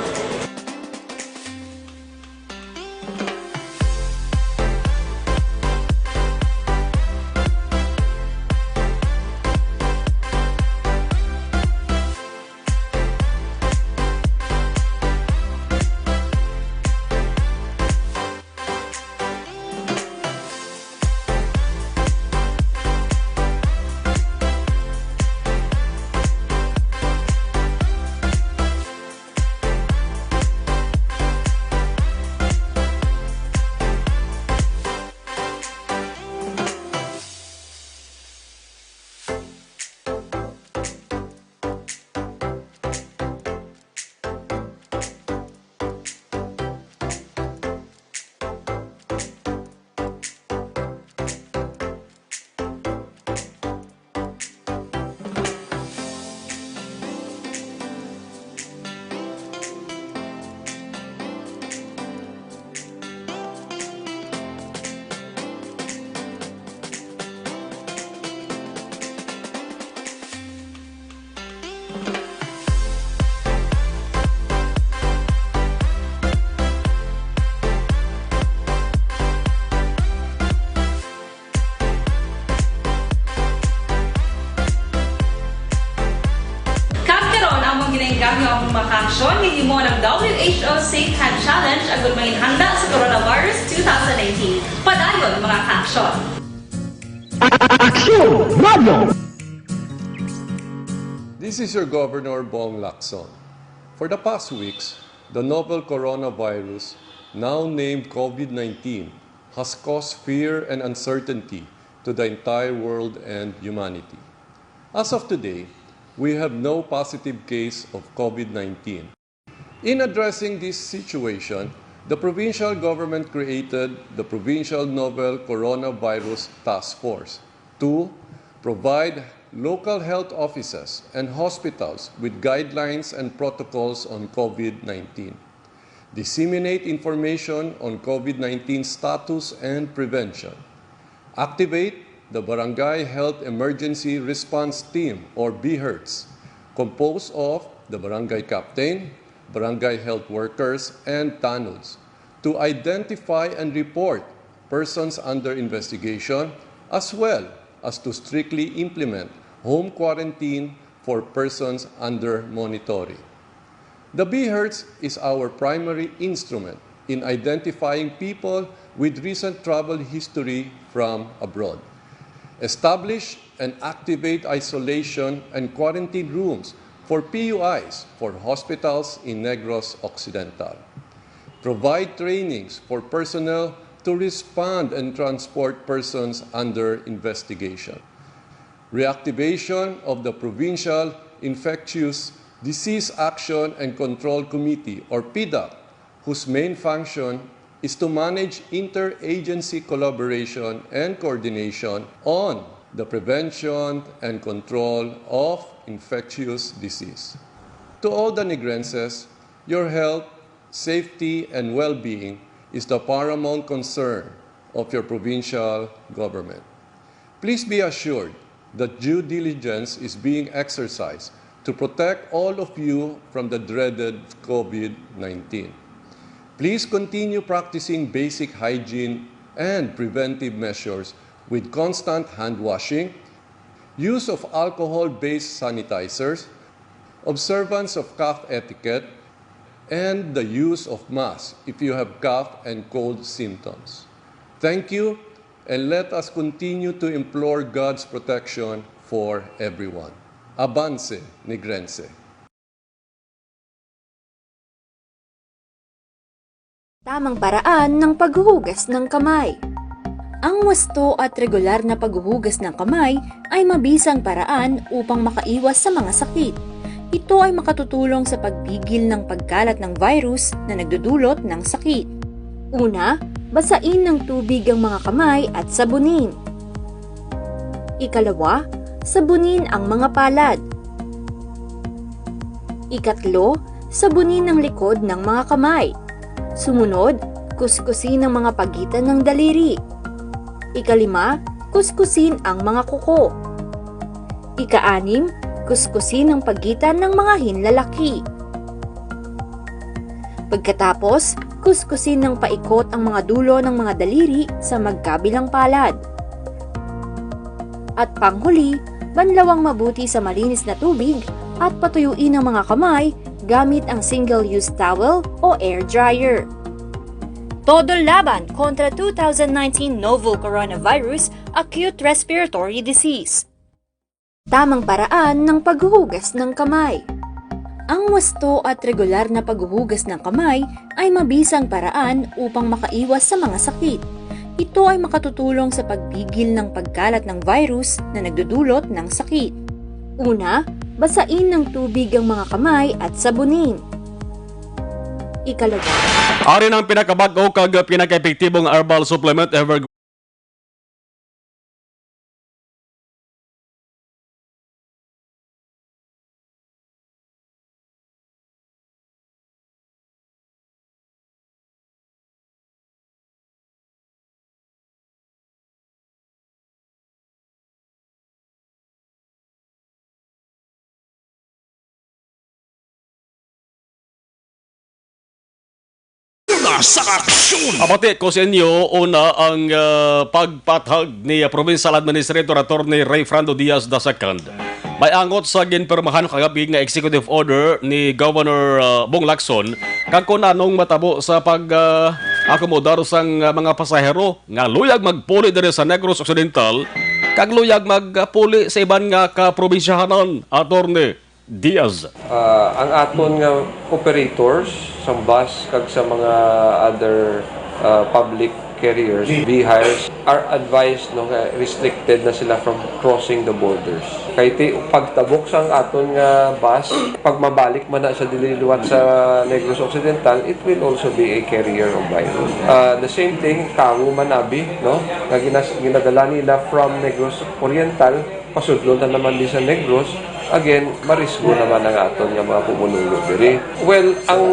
Kag karon, among ginaengganyo ang mga kaaksyon nga gihimo ng W H O Safe Hand Challenge agud manginhanda sa coronavirus two thousand nineteen. Padayon, mga kaaksyon. Aksyon! Radyo! This is your Governor Bong Lacson. For the past weeks, the novel coronavirus, now named COVID nineteen, has caused fear and uncertainty to the entire world and humanity. As of today, we have no positive case of COVID nineteen. In addressing this situation, the provincial government created the Provincial Novel Coronavirus Task Force to provide local health offices and hospitals with guidelines and protocols on COVID nineteen, disseminate information on COVID nineteen status and prevention, activate the Barangay Health Emergency Response Team, or BHERTs, composed of the barangay captain, barangay health workers, and tanods, to identify and report persons under investigation, as well as to strictly implement home quarantine for persons under monitoring. The BHERTs is our primary instrument in identifying people with recent travel history from abroad. Establish and activate isolation and quarantine rooms for P U Is for hospitals in Negros Occidental. Provide trainings for personnel to respond and transport persons under investigation. Reactivation of the Provincial Infectious Disease Action and Control Committee, or PIDAC, whose main function is to manage interagency collaboration and coordination on the prevention and control of infectious disease. To all the Negrenses, your health, safety, and well-being is the paramount concern of your provincial government. Please be assured that due diligence is being exercised to protect all of you from the dreaded COVID nineteen. Please continue practicing basic hygiene and preventive measures with constant hand washing, use of alcohol-based sanitizers, observance of cough etiquette, and the use of masks if you have cough and cold symptoms. Thank you, and let us continue to implore God's protection for everyone. Abante, Negrense. Tamang paraan ng paghuhugas ng kamay. Ang wasto at regular na paghuhugas ng kamay ay mabisang paraan upang makaiwas sa mga sakit. Ito ay makatutulong sa pagpigil ng pagkalat ng virus na nagdudulot ng sakit. Una, basain ng tubig ang mga kamay at sabunin. Ikalawa, sabunin ang mga palad. Ikatlo, sabunin ang likod ng mga kamay. Sumunod, kuskusin ang mga pagitan ng daliri. Ikalima, kuskusin ang mga kuko. Ikaanim, kuskusin ang pagitan ng mga hinlalaki. Pagkatapos, kuskusin ng paikot ang mga dulo ng mga daliri sa magkabilang palad. At panghuli, banlawang mabuti sa malinis na tubig at patuyuin ang mga kamay gamit ang single-use towel o air dryer. Todo laban kontra two thousand nineteen novel coronavirus acute respiratory disease. Tamang paraan ng paghuhugas ng kamay. Ang wasto at regular na paghuhugas ng kamay ay mabisang paraan upang makaiwas sa mga sakit. Ito ay makatutulong sa pagpigil ng pagkalat ng virus na nagdudulot ng sakit. Una, basain ng tubig ang mga kamay at sabunin. Ikalawa, Ari ang pinakabag-o kag pinakaepektibong herbal supplement ever. Una sa aksyon! Abati ko sa inyo, una ang ah, pagpatag ni ah, Provincial Administrator Attorney Rayfrando Diaz the second. May angot sa ginpirmahan kagabi nga executive order ni Governor ah, Bong Lacson kag kung anong matabo sa pag ah, akomodar sang ah, mga pasahero nga luyag magpuli diri sa Negros Occidental kag luyag magpuli sa iban nga kaprobinsyahanan, attorney. Diaz. Ah, ang aton nga operators sang bus kag sa mga other, ah, public carriers, vehires, are advised, no, nga restricted na sila from crossing the borders. Kay ti pagtabok sang aton nga bus, pag mabalik man na siya dili liwat sa Negros Occidental, it will also be a carrier of virus. Ah, the same thing, tawo man abi, no, nga ginas- ginadala nila from Negros Oriental, pasudlon na naman di sa Negros, again, marisgo naman ang aton nga mga pumuluyo diri. Well, ang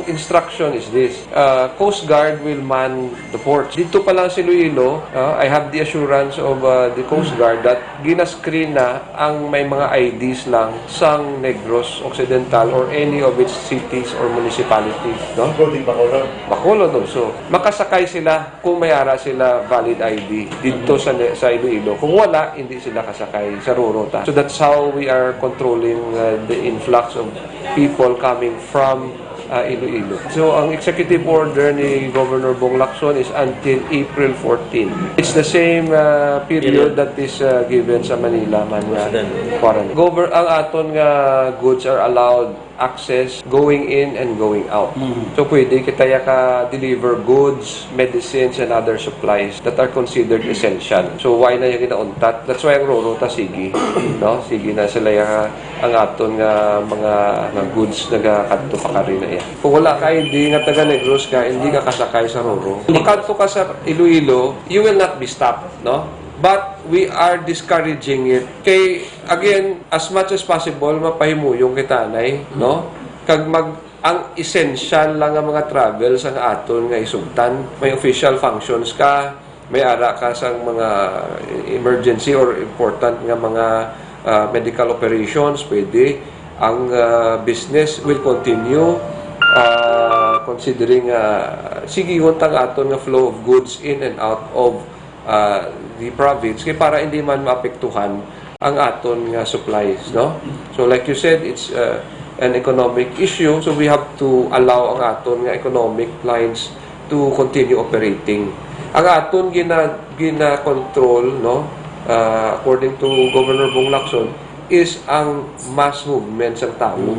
instruction is this, uh, Coast Guard will man the ports. Dito pa lang sa Iloilo, uh, I have the assurance of, uh, the Coast Guard that gina-screen na ang may mga I Ds lang sang Negros Occidental or any of its cities or municipalities, no? Including Bacolod. Bacolod also. Makasakay sila kung may ara sila valid I D dito sa, sa Iloilo. Kung wala, hindi sila kasakay sa RoRo ta. So that's how we are controlling, uh, the influx of people coming from, uh, Iloilo. So ang executive order ni Governor Bong Lacson is until April fourteen. It's the same, uh, period that is, uh, given sa Manila man nga quarantine. Gover- ang aton nga goods are allowed access going in and going out. So pwede kita ya ka deliver goods, medicines, and other supplies that are considered essential. So why na yung ginauntat? That's why ang RoRo ta sige, no? Sige na sila ya ang aton nga mga, nga goods nagakadto pa kari na iya. Kung wala ka I D nga taga Negros ka, hindi ka kasakay sa RoRo. Makadto ka sa Iloilo, you will not be stopped, no? But we are discouraging it. Kay again, as much as possible, mapahimuyong kita anay, no? Kag mag ang essential lang nga mga travel sang aton nga isugtan. May official functions ka, may ara ka sang mga emergency or important nga mga, ah, medical operations, pwede. Ang, ah, business will continue, ah, considering, ah, sige, ang aton nga flow of goods in and out of, ah, the province, kay para hindi man maapektuhan ang aton nga supplies, no? So like you said, it's, uh, an economic issue, so we have to allow ang aton nga economic lines to continue operating. Ang aton gina gina-control, no, uh, according to Governor Bong Lacson, is ang mass movement sang tawo.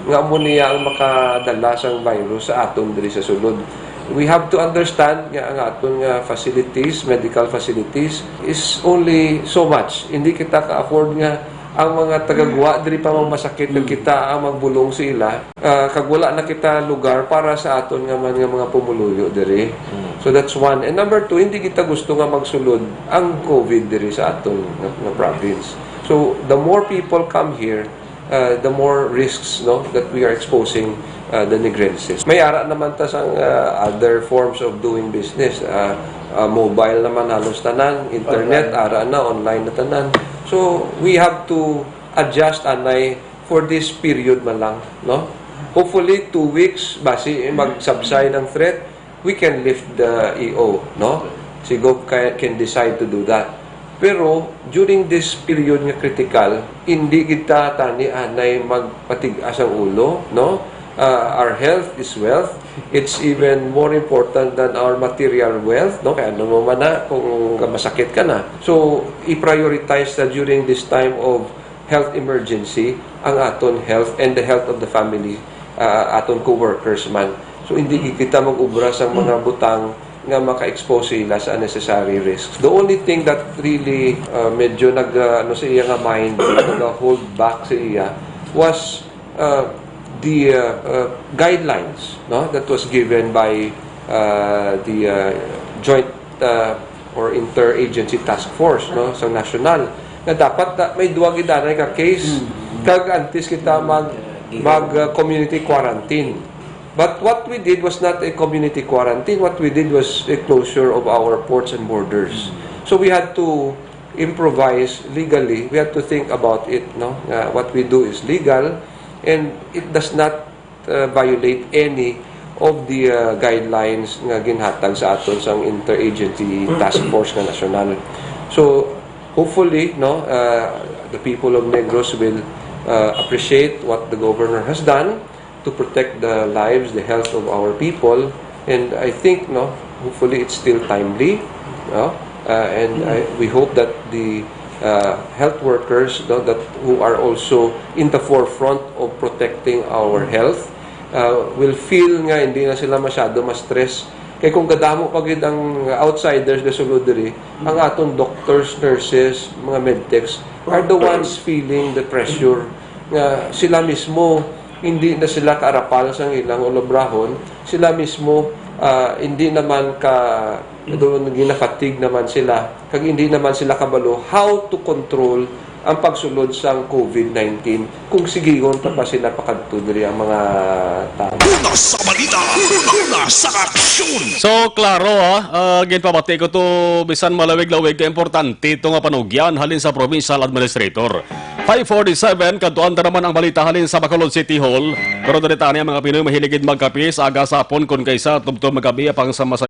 Nga amo niya ang makadala sang virus sa aton diri sa sulod. We have to understand nga ang aton nga facilities, medical facilities, is only so much. Hindi kita ka-afford nga ang mga tagagwa diri pa magmasakit kag kita ang magbulong sa ila, ah, kag wala na kita lugar para sa aton nga man nga mga pumuluyo diri. So that's one. And number two, hindi kita gusto nga magsulod ang COVID diri sa aton nga, nga province. So the more people come here, uh, the more risks, no, that we are exposing, uh, the Negrenses. May ara naman ta sang, uh, other forms of doing business. Uh, uh, mobile naman halos tanan, internet, ara na, online na tanan. So we have to adjust anay for this period man lang, no? Hopefully two weeks basi, eh, mag-subside ang threat, we can lift the E O, no? Si Gov ca- can decide to do that. Pero during this period nga critical, hindi kita tani anay magpatig-as ang ulo, no? Ah, our health is wealth. It's even more important than our material wealth, no? Kaya ano mo man na kung masakit ka na. So, i-prioritize na during this time of health emergency ang aton health and the health of the family, ah, aton co-workers man. So, hindi kita mag-ubra sa mga butang nga maka-expose sila sa unnecessary risks. The only thing that really, uh, medyo nag, uh, ano sa iya nga mind, nag-hold back sa iya was, uh, the, uh, uh, guidelines, no, that was given by, uh, the, uh, joint, uh, or interagency task force, no, sa national, nga dapat na may duwa gid anay ka case kag antes kita mag mag uh, community quarantine. But what we did was not a community quarantine. What we did was a closure of our ports and borders. So we had to improvise legally. We had to think about it, no? Uh, what we do is legal and it does not, uh, violate any of the, uh, guidelines nga ginhatag sa aton sang interagency task force nga nasyonal. So hopefully, no, uh, the people of Negros will, uh, appreciate what the governor has done to protect the lives, the health of our people. And I think, no, hopefully it's still timely, no? Uh, and I, we hope that the, uh, health workers, no, that who are also in the forefront of protecting our health, uh, will feel nga hindi na sila masyado ma-stress. Kay kung kadamo pa gid ang outsiders nga sulod diri, ang aton doctors, nurses, mga medtechs are the ones feeling the pressure nga sila mismo hindi na sila kaarapal sa ilang ulabrahon, sila mismo, ah, hindi naman ka, do, gina-fatigue naman sila, kag hindi naman sila kabalo how to control ang pagsulod sang COVID nineteen kung sigihon pa, pa sila pakadto diri ang mga tao. Una sa balita, una sa aksyon. So, klaro, ha? Ah, ginpamati ko to, bisan malawig-lawig, ka importante to nga panugyan halin sa provincial administrator. Five forty-seven, kadtuan ta naman ang balita halin sa Bacolod City Hall. Pero diri tani ang mga Pinoy mahilig gid magkape sa aga sa hapon, kon kaysa tubtob magkape, apang sa mas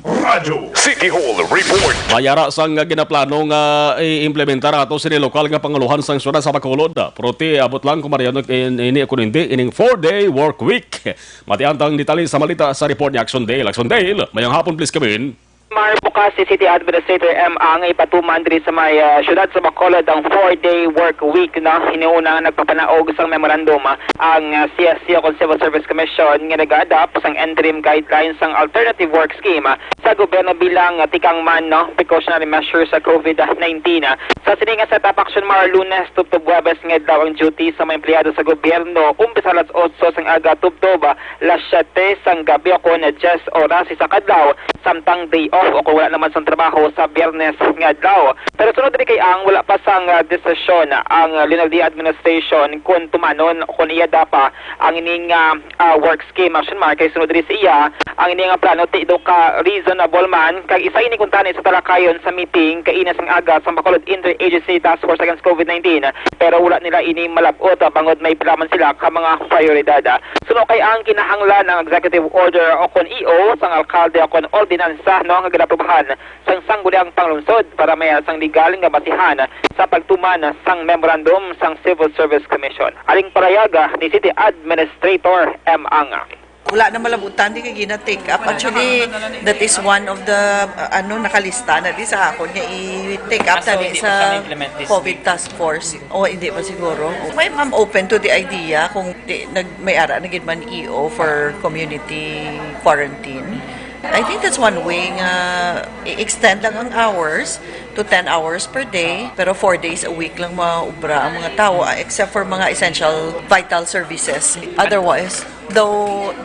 Radyo City Hall Report. Mayara sang ginaplano nga i-implementar ato sini lokal nga pangulohan sang siyudad sa Bacolod. Pero ti abot lang kung mariano in-, ini o kung hindi, ining four-day work week. Matian tang detalye sa balita sa report ni Action Dale. Action Dale, mayong hapon, please come in. Mar, bukas si City Administrator M. Ang ipatuman diri sa may, ah, siyudad sa Bacolod ang four-day work week na hiniuna nga nagpapanaog sang memorandum, ah, ang, ah, C S C o kon Civil Service Commission nga nag-adapt sang interim guidelines sang alternative work scheme, ah, sa gobyerno bilang, ah, tikang man, no, precautionary measures sa COVID nineteen. Sa sini nga setup, Action Mar, Lunes tubtob Huwebes nga adlaw ang duty sa mga empleyado sa gobyerno, umpisa alas otso sang aga tubtob, ah, alas siyete sang gabi o kon diyes oras isa ka adlaw, samtang day off o kon wala naman sang trabaho sa Biyernes nga adlaw. Pero sunod diri kay Ang, wala pa sang, ah, desisyon ang, ah, Leonardi administration kon tumanon o kon i-adapt pa ang ining, ah, ah, work scheme, Action Mar, kay sunod diri sa iya, ang ini nga plano ti daw ka reasonable man, kag isa ini kuntani sa talakayon sa meeting kaina sang aga sang Bacolod Interagency Task Force Against COVID nineteen, pero wala nila ini malab-ot, ah, bangod may pila man sila ka mga prioridad. Suno kay Ang, kinahanglan ang executive order o kon E O sang alkalde o kon ordinansa, no, nga ginaprobahan sang sangguniang panglungsod para may sang legal nga basihan sa pagtuman sang memorandum sang Civil Service Commission. Aling parayag ni City Administrator M. Ang. Wala na malabutan, di kay gina-take up. Actually, that is one of the, uh, ano, nakalista na di sa akon nga i-take up Ah, so tani hindi pa sa siya na-implement this COVID week? Task Force. O, hindi pa siguro. May, I'm open to the idea kung di, nag, may ara na gid man E O for community quarantine. I think that's one way nga i-extend lang ang hours to ten hours per day, pero four days a week lang maubra ang mga tao, ah, except for mga essential vital services. Otherwise, do,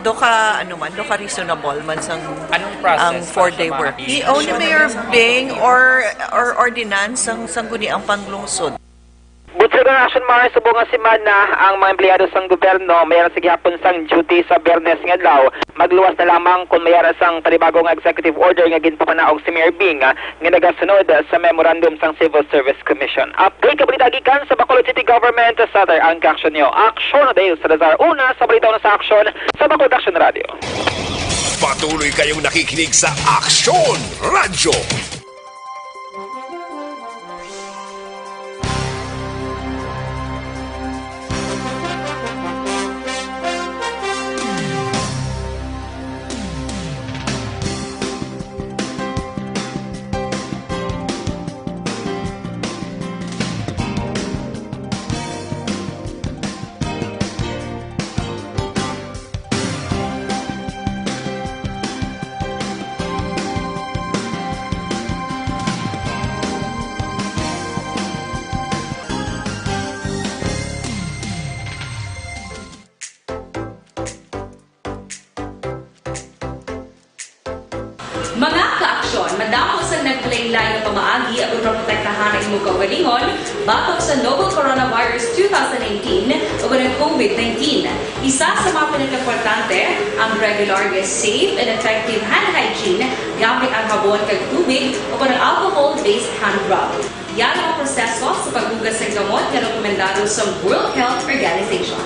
do ka, ano man, do ka reasonable man sang Anong process ang para four-day siya work. Makabi-? E O ni Mayor Bing or, or ordinance sang sangguniang panglungsod? Bunsod nga Action Mar, subong nga semana ang mga empleyado sang gobyerno may ara sa gihapon sang duty sa Biyernes nga adlaw. Magluwas na lamang kon may ara sang panibago nga executive order nga ginpapanaog si Mayor Bing, ah, nga nagasunod sa memorandum sang Civil Service Commission. Update ka balita gikan sa Bacolod City Government, sa Tar ang Action Nyo. Action, Dale Salazar, una sa balita, una sa aksyon, sa Bacolod Action Radio. Patuloy kayong nakikinig sa Action Radio. Mga ka-aksyon, madamo sang naglain-lain nga pamaagi aron maprotektahan ang imo kaugalingon batok sa novel coronavirus two thousand nineteen o ang COVID nineteen. Isa sa mga pinakaimportante, ang regular nga safe and effective hand hygiene gamit ang habon kag tubig o ang alcohol-based hand rub. Yara ang proseso sa paghugas sang gamot nga rekomendado sa World Health Organization.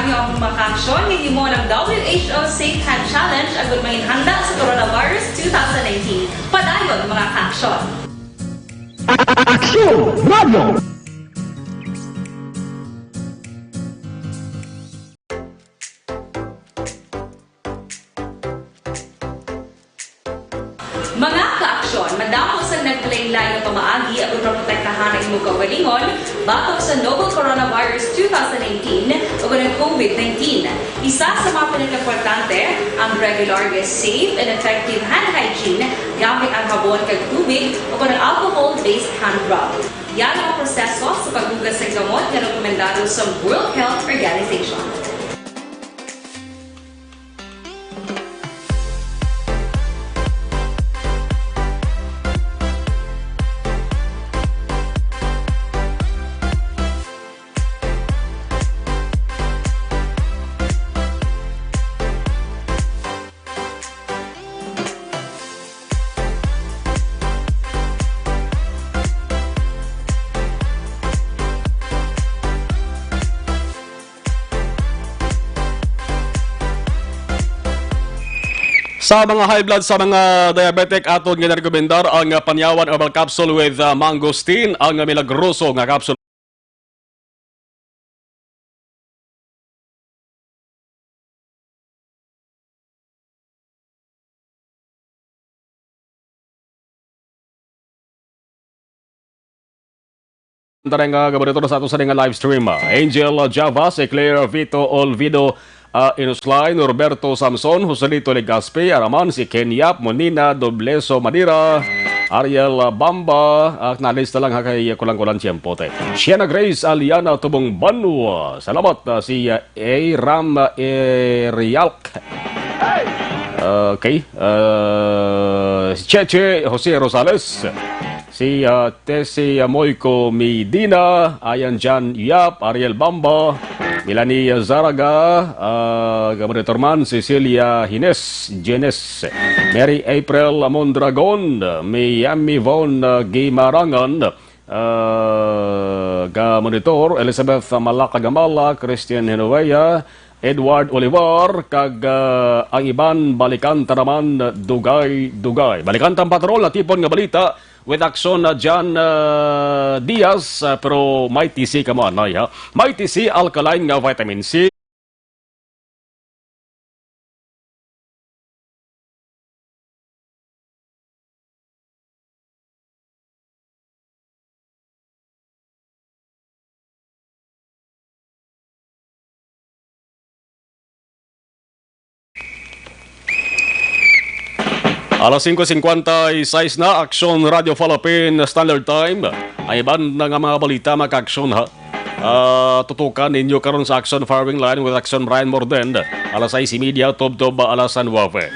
Ang mga kaaksyon nga himo ng W H O Safe Hand Challenge agud mangin handa sa coronavirus two thousand nineteen. Padayon, mga kaaksyon. Aksyon Radio! Mga kaaksyon, madamo sang naglain-lain nga pamaagi aron maprotektahan ang imong kaugalingon batok sa novel coronavirus two thousand nineteen ug ang covid nineteen. Isa sa mga pinakaimportante, ang regular nga safe and effective hand hygiene gamit ang habon kag tubig o ang alcohol-based hand rub. Yan ang proseso sa paghugas sa gamot nga rekomendado sa World Health Organization. Sa mga high blood, sa mga diabetic, aton ginarekomendar ang, ah, Panyawan Herbal Capsule with, ah, Mangosteen, ang milagroso nga capsule. Taray nga gabaritor sa ato sa nga live stream. Angel Javas, Claire Vito Olvido, ah, Inuslay, Norberto Samson, Joselito Legaspi, Araman, si Ken Yap, Monina Dobleso Madira, Ariel Bamba, ah, nalista lang ha kay kulang-kulang tiyempo, te. Sienna Grace Aliana Tubong Banwa. Salamat, ah, si, ah, A Ram, ah, Erialc. Okay. Ah, si Cheche Jose Rosales. Si, ah, Tessie Moico Medina, Ayan Jan Yap, Ariel Bamba, Melanie Zaraga, ah, Gabriel Torman, Cecilia Hines, Jenes, Mary April Mondragon, Miami Von, ah, Gimarangan, ah, ga monitor, Elizabeth Malaka Gamala, Christian Hinueya, Edward Olivar, kag, ah, ang iban, balikan ta naman, dugay-dugay. Balikan ta ang patrol, natipon nga balita with Action, ah, John, ah, Diaz, ah, pero may T C kamo, anay, ha? May T C, alkaline nga vitamin C. Alas singko singkwenta y seis na, Aksyon Radio Philippine Standard Time. Ang iban na nga mga balita, mga ka-aksyon, ha? Ah, tutukan ninyo karon sa Action Firing Line with Action Brian Morden, alas sais y media, tubtob alas nuebe.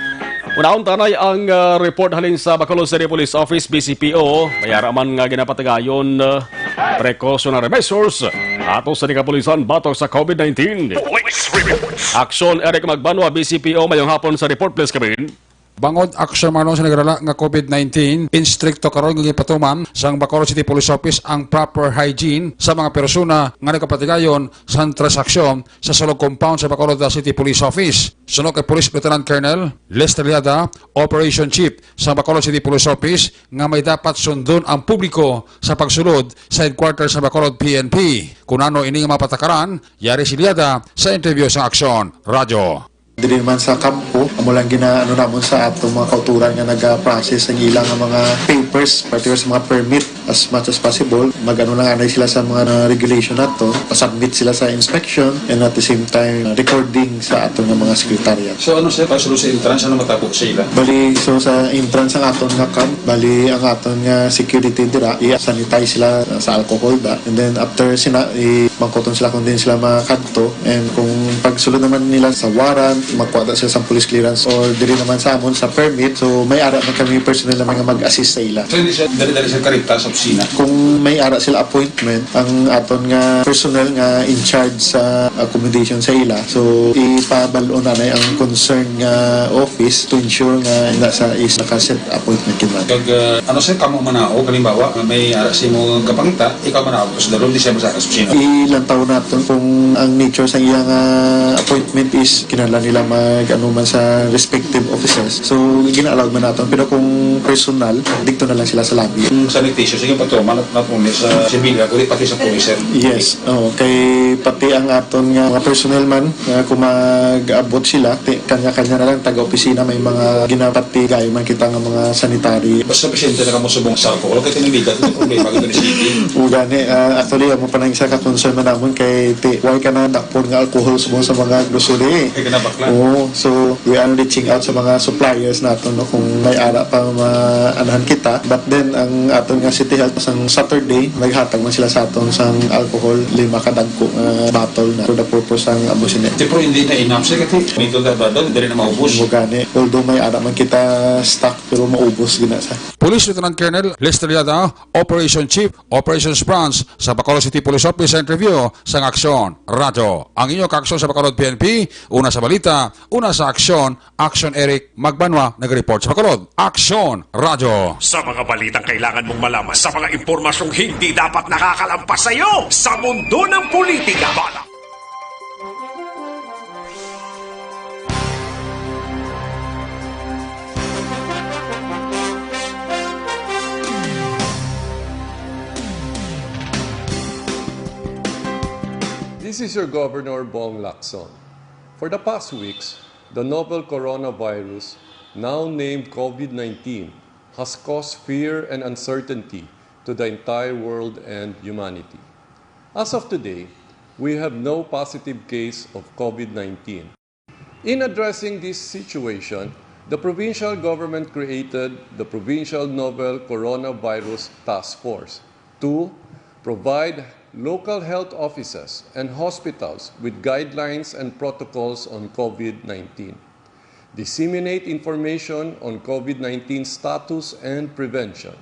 Unahon tanay ang, ah, report halin sa Bacolod City Police Office, B C P O. May ara man nga ginapatigayon, ah, precautionary measures ato sa kapulisan batok sa covid nineteen. Police reports. Action, Eric Magbanwa, B C P O. Mayong hapon sa report, please, Kevin. Bangod aksyon man sa nagrala nga covid nineteen, instrikto karon nga gipatuman sang Bacolod City Police Office ang proper hygiene sa mga persona nga nagapatigayon sa transaksyon sa sulod compound sa Bacolod City Police Office. Suno kay Police Lieutenant Colonel Lester Liada, Operation Chief sa Bacolod City Police Office, nga may dapat sundon ang publiko sa pagsulod sa headquarters sa Bacolod P N P. Kun ano ini nga mga patakaran, yari si Liada sa interview sa Aksyon Radyo. Diri naman sa kampo, amo lang ginaano namon sa atong mga kauturan nga naga-process ang ilang mga papers, particular sa mga permit, as much as possible. Mag-ano lang anay sila sa mga regulation nato, pa-submit sila sa inspection, and at the same time, uh, recording sa ato nga mga secretariat. So, ano, sir, pagsulod sa entrance, ano matabo sa ila? Bali, so sa entrance ang aton nga camp, bali ang aton nga security dira, i-sanitize sila sa alcohol da. And then after sina, i-, mangkuton sila kung din sila makadto. And kung pagsulod naman nila sa warrant, magkuha ta sila sa police clearance or diri naman sa amon sa permit. So may ara man kami personnel naman nga mag-assist sa ila. So, hindi siya dali-dali siya karita sa opisina? Kung may ara sila appointment, ang aton nga personnel nga in charge sa accommodation sa ila, so ipabal-on na ang concern nga office to ensure nga ina sa is naka-set appointment kita. Kag, uh, ano, sir, kamo manao, halimbawa, may ara si mo gapangita, ikaw manao, tapos dalawang Disyembre sa opisina. I-, Lantaw naton kung ang nature sa iyang, ah, appointment is kinahanglan nila mag, ano man, sa respective offices. So, gina-allow man naton. Pero kung personal, dito na lang sila sa lobby. Ang sanitation, sige, patuman at napunin sa sibilya, kundi pati sa police, sir. Yes, oo. Kay pati ang aton nga mga personnel man, nga kung mag-abot sila, ti-, kanya-kanya na lang, taga-opisina, may mga ginapatigayo man kita nga mga sanitary. Basta pasyente na kamo subong sa alcohol, kay tinang bigat, ito problema, ito ni City. O gani, ah, actually, amo pa nang isa ka concern man namon kay ti-, why ka na dakpon nga alcohol subong sa mga grocery? Kay kinabakla. Oo, so we are reaching out sa mga suppliers nato, no, kung may ara pa maanahan kita. But then, ang aton nga City Health, sang Saturday, naghatag man sila sa aton sang alcohol, lima ka dagko nga bottle na for the purpose sang amo sini. Ti, pero hindi na enough, sir, kasi may tunda ba doon, diri na maubos. Mo gani, although may ara man kita stock, pero maubos gina sa. Police Lieutenant Colonel Lester Yada, Operation Chief, Operations Branch sa Bacolod City Police Office, sa interview sang Aksyon Radyo. Ang inyo kaaksyon sa Bacolod P N P, una sa balita, una sa aksyon, Aksyon Eric Magbanwa, nag-report sa Bacolod. Aksyon Radyo. Sa mga balitang kailangan mong malaman, sa mga impormasyong hindi dapat nakakalampas sa iyo, sa mundo ng politika, bala. This is your Governor, Bong Lacson. For the past weeks, the novel coronavirus, now named COVID nineteen, has caused fear and uncertainty to the entire world and humanity. As of today, we have no positive case of COVID nineteen. In addressing this situation, the provincial government created the Provincial Novel Coronavirus Task Force to provide local health offices and hospitals with guidelines and protocols on COVID nineteen, disseminate information on COVID nineteen status and prevention,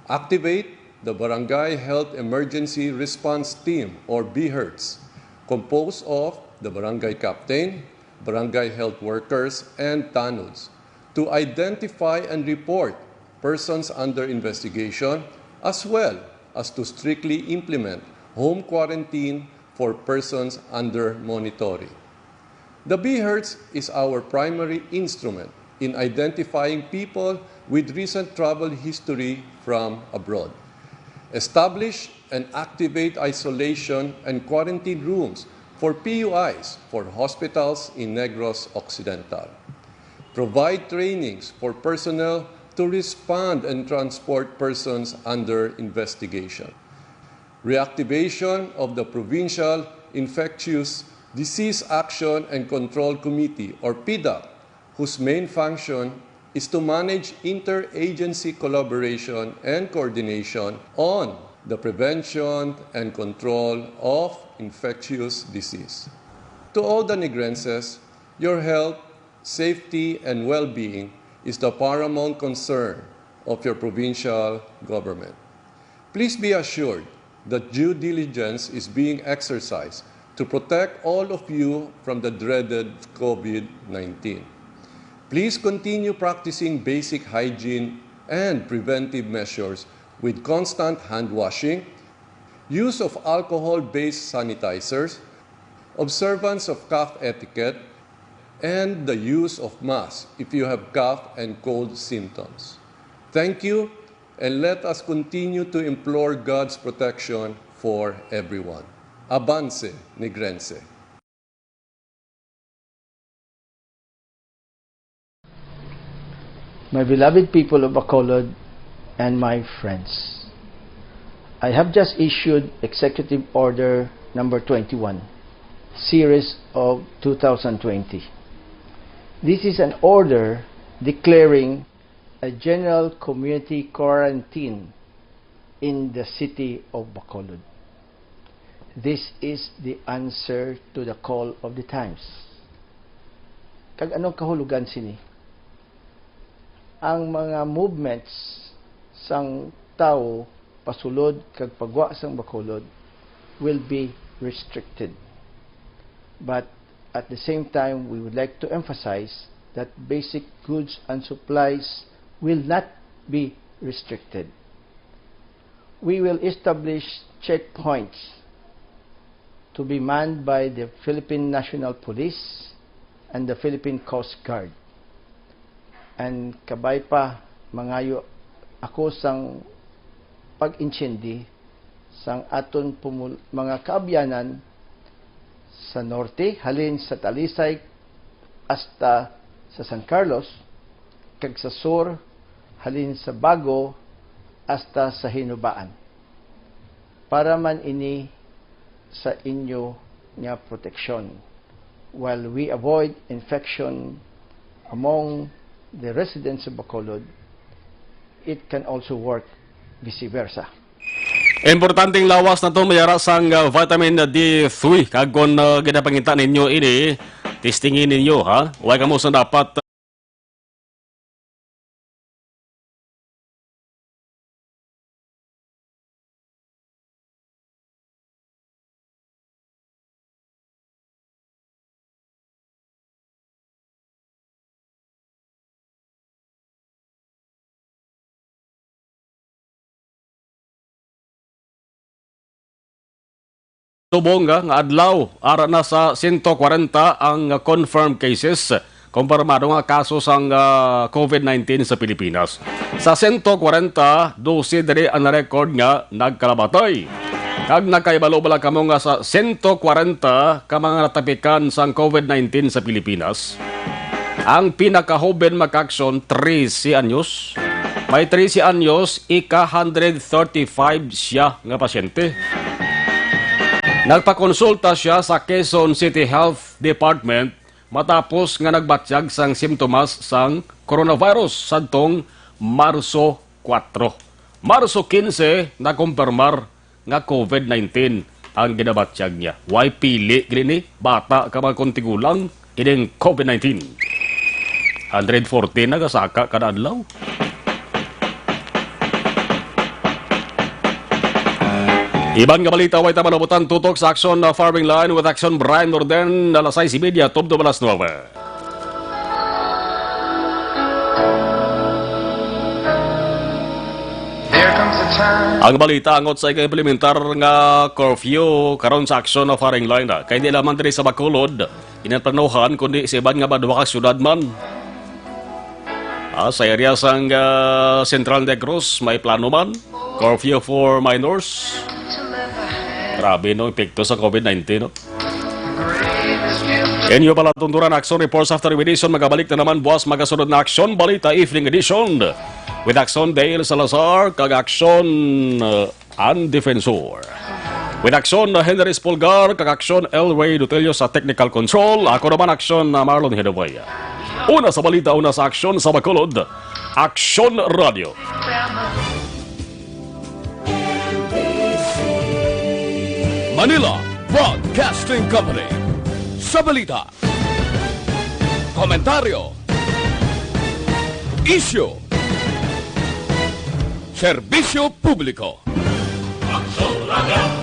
activate the Barangay Health Emergency Response Team, or BHERTs, composed of the barangay captain, barangay health workers, and tanods, to identify and report persons under investigation, as well as to strictly implement home quarantine for persons under monitoring. The BHERTs is our primary instrument in identifying people with recent travel history from abroad. Establish and activate isolation and quarantine rooms for P U Is for hospitals in Negros Occidental. Provide trainings for personnel to respond and transport persons under investigation. Reactivation of the Provincial Infectious Disease Action and Control Committee, or PDAC, whose main function is to manage interagency collaboration and coordination on the prevention and control of infectious disease. To all the Negrenses, your health, safety, and well-being is the paramount concern of your provincial government. Please be assured that due diligence is being exercised to protect all of you from the dreaded COVID nineteen. Please continue practicing basic hygiene and preventive measures with constant hand washing, use of alcohol-based sanitizers, observance of cough etiquette, and the use of masks if you have cough and cold symptoms. Thank you, and let us continue to implore God's protection for everyone. Avance, Negrense. My beloved people of Bacolod and my friends, I have just issued Executive Order Number Twenty-one, Series of two thousand twenty. This is an order declaring a general community quarantine in the city of Bacolod. This is the answer to the call of the times. Kag anong kahulugan sini? Ang mga movements sang tawo pasulod kag pagwa sang Bacolod will be restricted. But at the same time, we would like to emphasize that basic goods and supplies will not be restricted. We will establish checkpoints to be manned by the Philippine National Police and the Philippine Coast Guard. And kabay pa, mangayo ako sang pag-intindi sang aton pumul-, mga kaabyanan sa norte, halin sa Talisay hasta sa San Carlos, kag sa sur, halin sa Bago hasta sa Hinubaan, para man ini sa inyo nga proteksyon. While we avoid infection among the residents of Bacolod, it can also work vice versa. Importanteng lawas na to, mayara sang, uh, vitamin D three. Kag kung, uh, ginapangita ninyo ini, testingi ninyo, ha? Way kamo sa dapat Subong nga, nga adlaw, ara na sa sento kwarenta ang confirmed cases kumpirmado nga kaso sang, ah, COVID nineteen sa Pilipinas. Sa sento kwarenta, dose diri ang na-record nga nagkalamatay. Kag nakahibalo bala kamo nga sa sento kwarenta ka mga natapikan sang COVID nineteen sa Pilipinas, ang pinakahoben makaaksyon, trese anyos. May trese anyos, ika hundred thirty-five siya nga pasyente. Nagpakonsulta siya sa Quezon City Health Department matapos nga nagbatyag sang simptomas sang coronavirus sadtong Marso kuwatro. Marso kinse, nakumpirmar nga COVID nineteen ang ginabatyag niya. Way pili gid ini, bata ka man kon tigulang, ining COVID nineteen. Hundred forty nagasaka kada adlaw. Iban nga balita, way ta manubutan tutok sa Aksyon, uh, Firing Line with Aksyon Brian Orden, alas sais y media, tubtob alas nuebe. Ang balita angot sa ig-implementar nga curfew karon sa Aksyon, uh, Firing Line, ah, kay di lamang diri sa Bacolod, ginplanuhan, kundi sa iban nga madwa ka syudad man. Ah, sa area sang, ah, Central Negros, may plano man. Curfew for minors. Grabe, no, epekto sa COVID nineteen, no? Inyo palatunturan, Aksyon Reports after Revelation. Magabalik na naman buwas, magasunod na Aksyon Balita Evening Edition with Aksyon Dale Salazar kag Aksyon, uh, An Defensor. With Aksyon Henry Espolgar kag Aksyon El Rey Dutelio sa technical control. Ako naman, Aksyon, uh, Marlon Hidebuya. Una sa balita, una sa aksyon sa Bacolod, Aksyon Radio. Manila Broadcasting Company. Sa balita, komentaryo, isyu, serbisyo publiko.